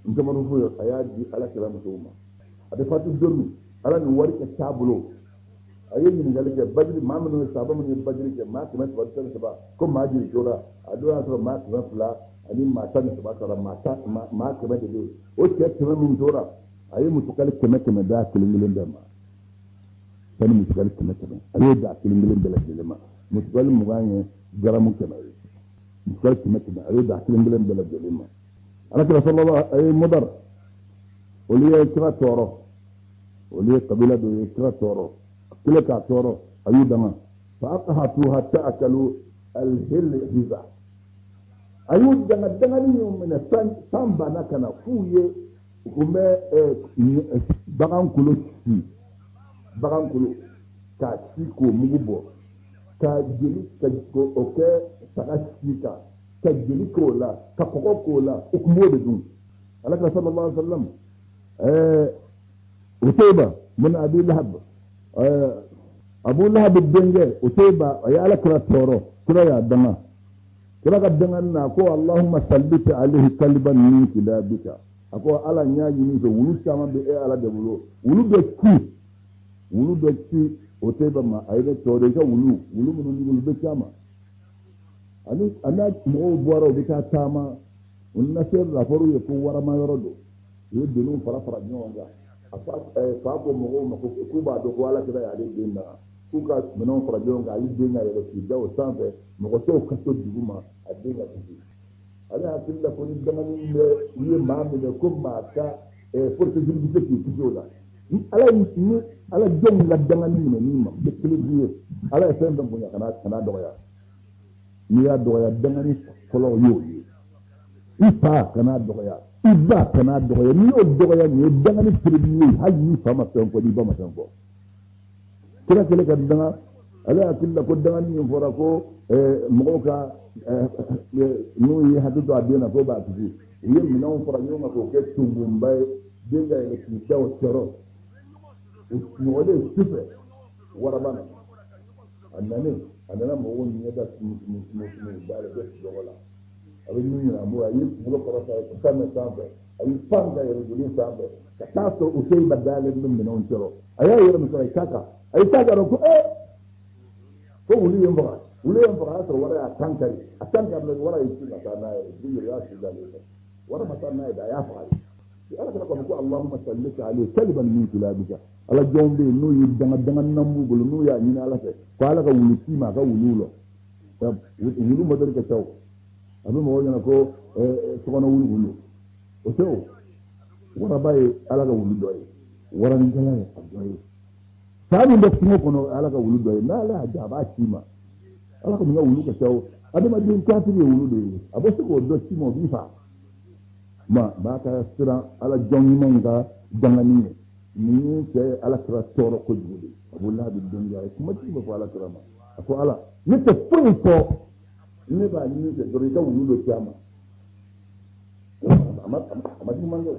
Ntamaro foro a y'a di Ala kira musow ma. A bɛ fatu don min, Ala ni wari ka c'a bolo. A ye ɲininkali kɛ, bajiri maa minnu ye sahaba minnu ye bajiri kɛ, maa kɛmɛ saba tan ni saba, ko maa joli tora? A don y'a sɔrɔ maa kɛmɛ fila ani maa tan ni saba sara, maa tan, maa kɛmɛ de bɛ yen. O cɛ kɛmɛ min tora, a ye musokali kɛmɛ kɛmɛ d'a kelen kelen bɛɛ ma. Sani musokali kɛmɛ kɛmɛ, a y'o d'a kelen kelen bɛɛ lajɛlen ma. Musokali mugan ye garamu kɛmɛ ye. Musokali kɛmɛ kɛmɛ, a y'o d'a kelen kelen bɛɛ lajɛlen ma. Ala kira sallallahu a ye Mudar, olu ye kira tɔɔrɔ, olu ye kabila dɔ ye kira tɔɔrɔ, a kɛlen k'a tɔɔrɔ, a y'u danga. Fa aqahatu hatta akalu alhilhiza, a y'u danga, dangali y'u minɛ san banna ka na f'u ye, u tun bɛ bagan kolo si, bagan kolo k'a si k'o mugu bɔ, ka jeli ka o kɛ saga si kan, ka jeli k'o la, ka kɔgɔ k'o la, u tun b'o de dun. Ala kira sallallahu alaihi wa sallam, Utayba bin Abi Lahab, Abu Lahab denkɛ Utayba, a ye Ala kira tɔɔrɔ, kira y'a danga. Kira ka dangani na, a ko Allahumma sallit alayhi kalban min kilabika. A ko Ala n y'a ɲini fɛ, wulu caman bɛ e Ala de bolo, wulu dɔ ci, wulu dɔ ci Utayba ma, a ye ne tɔɔrɔ, i ka wulu, wulu minnu b'i bolo, bɛ caman. Ani a n'a mɔgɔw bɔra, u bɛ taa taama, u nana se rapɔriw ye ko warama yɔrɔ don, u ye doniw fara fara ɲɔgɔn kan. A fa ko mɔgɔw ma ko k'u b'a dɔn ko Ala kira y'ale den na, k'u ka minɛnw fara ɲɔgɔn kan, ale den ka yɛlɛ k'i da o sanfɛ, mɔgɔ tɔw ka to dugu ma, a den ka kisi. Ale hakili la ko ni dangani bɛ i ye maa minɛ ko maa ka force bɛ se k'i kisi o la. Ni Ala ni Ala jɔnw ka dangani minɛ n'i ma bɛ kelen ye, Ala ye fɛn fɛn bonya kana dɔgɔya. N'i y'a dɔgɔya dangani fɔlɔ y'o ye. I fa kana dɔgɔya, i ba kana dɔgɔya. N'i y'o dɔgɔya nin ye dangani premier ye, hali n'i fa ma fɛn fɔ, n'i ba ma fɛn fɔ. Kira kɛlen ka danga, ale hakili la ko dangani min fɔra ko mɔgɔw ka n'u ye hakili to a den na k'o b'a kisi, u ye minɛnw fara ɲɔgɔn kan k'o kɛ tunbunba ye, den ka yɛlɛ k'i da o cɛrɔ. O sunɔgɔlen su fɛ, waraba nana. A nanen, a nana mɔgɔw ɲɛda sumu da la, bɛ sunɔgɔ la. A bɛ min ɲini a b'o, a y'i kunkolo kɔrɔta, a ye kusa mɛn sanfɛ, a y'i pan ka yɛlɛ joli sanfɛ, ka taa sɔrɔ o seyiba dalen bɛ minɛnw cɛrɔ. A y'a yɛrɛ min sɔrɔ, a y'i ta kan, a y'i ta kan ko ko wulu ye n faga, wulu ye n faga. A y'a sɔrɔ wara y'a kan kari, a kan kari la, wara y'i ci ka taa n'a ye, dugu yɛrɛ y'a su dalen fɛ. Wara ma taa n'a ye dɛ, a y'a faga ye. Ala kɛra k'a fɔ ko Allahumma salli alayhi kaliban min kilabika. Ala jɔnw bɛ yen n'u ye danga danga nan b'u bolo, n'u y'a ɲini Ala fɛ ko Ala ka wulu ci ma, a ka wuluw la. Wulu modèle ka ca o. A bɛ mɔgɔw ɲɛna ko sokɔnɔ wulu wulu. O tɛ o. Waraba ye Ala ka wulu dɔ ye, waranikɛla ye a dɔ ye. Saa min bɛ kungo kɔnɔ, Ala ka wulu dɔ ye. N'Ala y'a diya, a b'a ci ma. Ala kɔni ka wulu ka ca o. Adamaden kafiri ye wulu de ye. A bɛ se k'o dɔ ci ma, o b'i fa. Ma b'a ka siran Ala jɔn ɲumanw ka dangani ye. Nin ye cɛ ye Ala kira tɔɔrɔ kojugu de. Abu Lahabi denkɛ, a ye kuma jugu bɛ fɔ Ala kira ma. A ko Ala, ne tɛ foyi fɔ, ne b'a ɲini fɛ dɔrɔn i ka wulu dɔ ci a ma. A ma juguman kɛ o.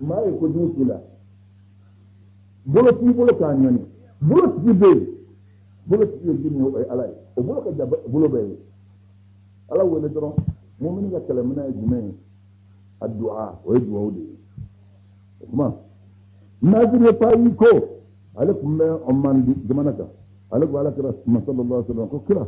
Maa ye kojugu k'i la, bolo t'i bolo k'a ɲɔni, bolo tigi bɛ yen, bolo tigi ye jumɛn ye? O ye Ala ye. O bolo ka jan bolo bɛɛ ye. Ala wele dɔrɔn. Mumini ka kɛlɛminɛ ye jumɛn ye? A du'a, o ye duwawu de ye. O tuma Naziri Tayi ko ale tun bɛ Oman jamana kan, ale ko Ala kira sallallahu alaihi wasallam ko kira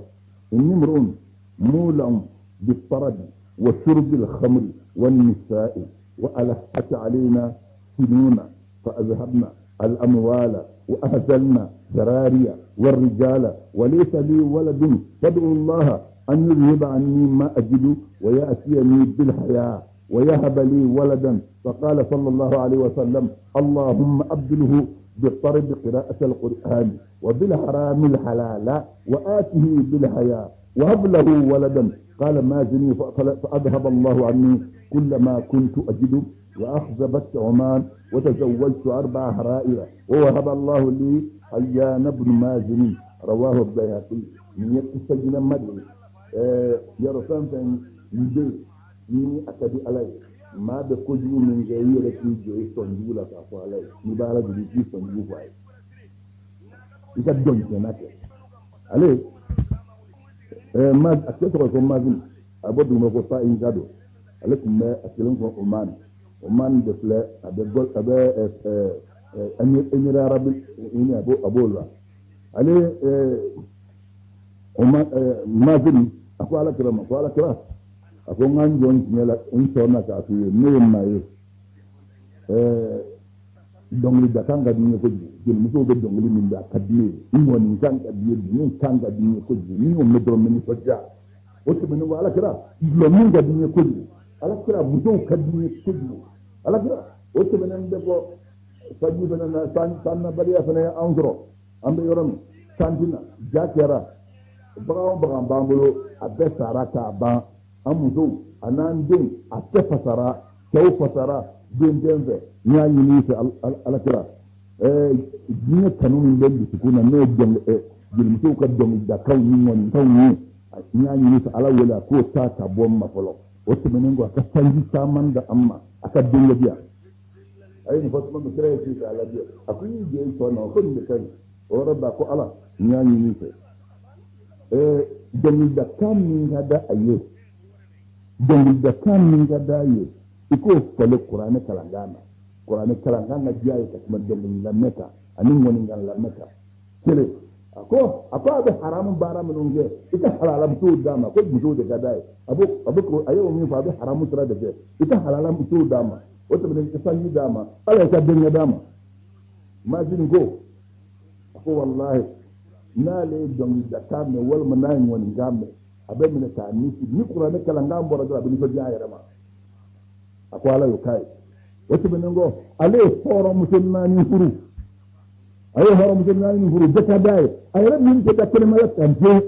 inni imru'un mula'un bitarabi wa shurbi al-khamri wa nisa'i wa alhat alayna sinuna fa azhabna al-amwala wa ahzalna zarariya والرجال وليس لي ولد فادعوا الله أن يذهب عني ما أجد ويأتيني بالحياة ويهب لي ولدا. فقال صلى الله عليه وسلم اللهم أبدله بالطرب قراءة القرآن وبالحرام الحلال وآته بالحياة وهب له ولدا. قال مازني فأذهب الله عني كل ما كنت أجد وأخذبت عمان وتزوجت 4 حرائر ووهب الله لي حيان بن مازن. رواه البيهقي. من يتسجل مدري يرسم فين ni a ka di Ala ye, maa bɛ kojugu min kɛ i yɛrɛ k'i jɔ i sɔnjugu la k'a fɔ Ala ye, n'i b'a Ala deli k'i sɔnjugu fɔ a ye, i ka dɔn tiɲɛna kɛ. Ale a cɛ tɔgɔ ko Mazin, a bɔ duguma ko fa in ka don. Ale tun bɛ a kelen kɔ Oman. Oman de filɛ, a bɛ a bɛ Émirats arabes unis, a b'o la. Ale Oman Mazin a ko Ala kira ma, ko Ala kira, a ko n ka n jɔ n tiɲɛ la, n sɔn na k'a f'i ye, ne ye maa ye, dɔnkilidakan ka di n ye kojugu, jelimusow bɛ dɔnkili min da a ka di ne ye, n ŋɔnikan ka di n ye, dunun kan ka di n ye kojugu, ni n y'o mɛn dɔrɔn n bɛ nisɔndiya. O tɛmɛnen kɔ, Ala kira, dulɔ min ka di n ye kojugu, Ala kira, musow ka di n ye kojugu, Ala kira. O tɛmɛnen bɛ kɔ, sanji fana na, san nabaliya fana ye anw sɔrɔ, an bɛ yɔrɔ min, sanji na, ja kɛra, bagan o bagan b'an bolo, a bɛɛ sara k'a ban. An musow a n'an denw a bɛɛ fasara, cɛw fasara, den tɛ n fɛ. N y'a ɲini i fɛ Ala kira, diɲɛ kanu min bɛ n dusukun na, n'o ye jelimusow ka dɔnkilidakanw ni ŋɔnikanw ye, n y'a ɲini fɛ Ala wele a k'o ta ka bɔ n ma fɔlɔ. O tɛmɛnen kɔ, a ka sanji caman da an ma, a ka denkɛ di yan. A ye nin fɔ tuma min, kira ye ci k'a lajɛ, a ko i y'i jɔ i sɔn na, ko nin de ka ɲi. O yɔrɔ bɛɛ a ko Ala, n y'a ɲini i fɛ, dɔnkilidakan min ka di a ye, dɔnkilidakan min ka di a ye, i k'o falen kuranɛ kalankan na. Kuranɛ kalankan ka diya ye ka tɛmɛ dɔnkili lamɛn kan ani ŋɔnikan lamɛn kan. Kelen, a ko a bɛ haramu baara minnu kɛ, i ka halala musow d'a ma, ko musow de ka d'a ye. A bɛ a y'o min fɔ, a bɛ haramu sira de fɛ, i ka halala musow d'a ma. O tɛmɛnen, i ka sanji d'a ma, Ala ka denkɛ d'a ma. Mazin ko, a ko walahi, n'ale ye dɔnkilidakan mɛn walima n'a ye ŋɔnikan mɛn, A bɛ minɛ k'a nisi ni kuranɛ kalankan bɔra dɔrɔn, a bɛ nisɔndiya a yɛrɛ ma. A ko Ala y'o k'a ye. O tɛmɛnen kɔ, ale ye hɔrɔnmuso naani furu. A ye hɔrɔnmuso naani furu, bɛɛ ka d'a ye. A yɛrɛ min tɛ da kɛnɛmaya kan fiyewu.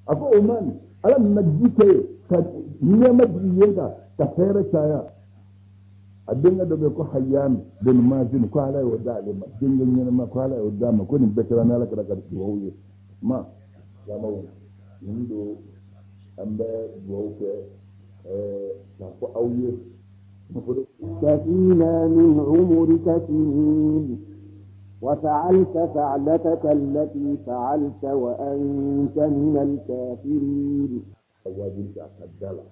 A ko o man, Ala nana ji kɛ yen ka nɛɛma jigin yen kan ka hɛrɛ caya. A denkɛ dɔ bɛ yen ko Hayyan bin Mazin, ko Ala y'o d'ale ma, denkɛ ɲɛnama, ko Ala y'o d'a ma. Ko nin bɛɛ kɛra n'Ala kɛra ka dugawu ye. Ma silamɛw, nin don an bɛ dugawu kɛ k'a fɔ aw ye. فينا من عمرك سنين وفعلت فعلتك التي فعلت وأنت من الكافرين. Wajibi a ka da la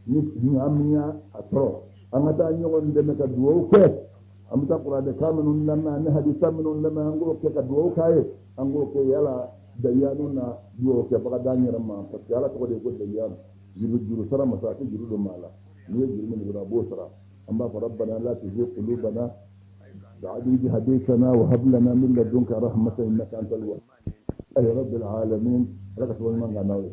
ni ɲaamiya a tɔrɔ, an ka taa ɲɔgɔn dɛmɛ ka dugawu kɛ. An bɛ taa kuranɛ kan minnu lamɛn ani hadisa minnu lamɛn, an k'o kɛ ka dugawu k'a ye. An k'o kɛ yala dayanu na dugawu kɛbaga d'an yɛrɛ ma, parce que Ala tɔgɔ de ye ko dayanu, juru juru sara masa, a tɛ juru don maa la. N'i ye juru min dɔrɔn, a b'o sara. An b'a fɔ: ربنا لا تزغ قلوبنا بعد إذ هديتنا وهب لنا من لدنك رحمة إنك أنت الوهاب. أي رب العالمين، Ala ka sababu ɲuman k'an n'aw ye.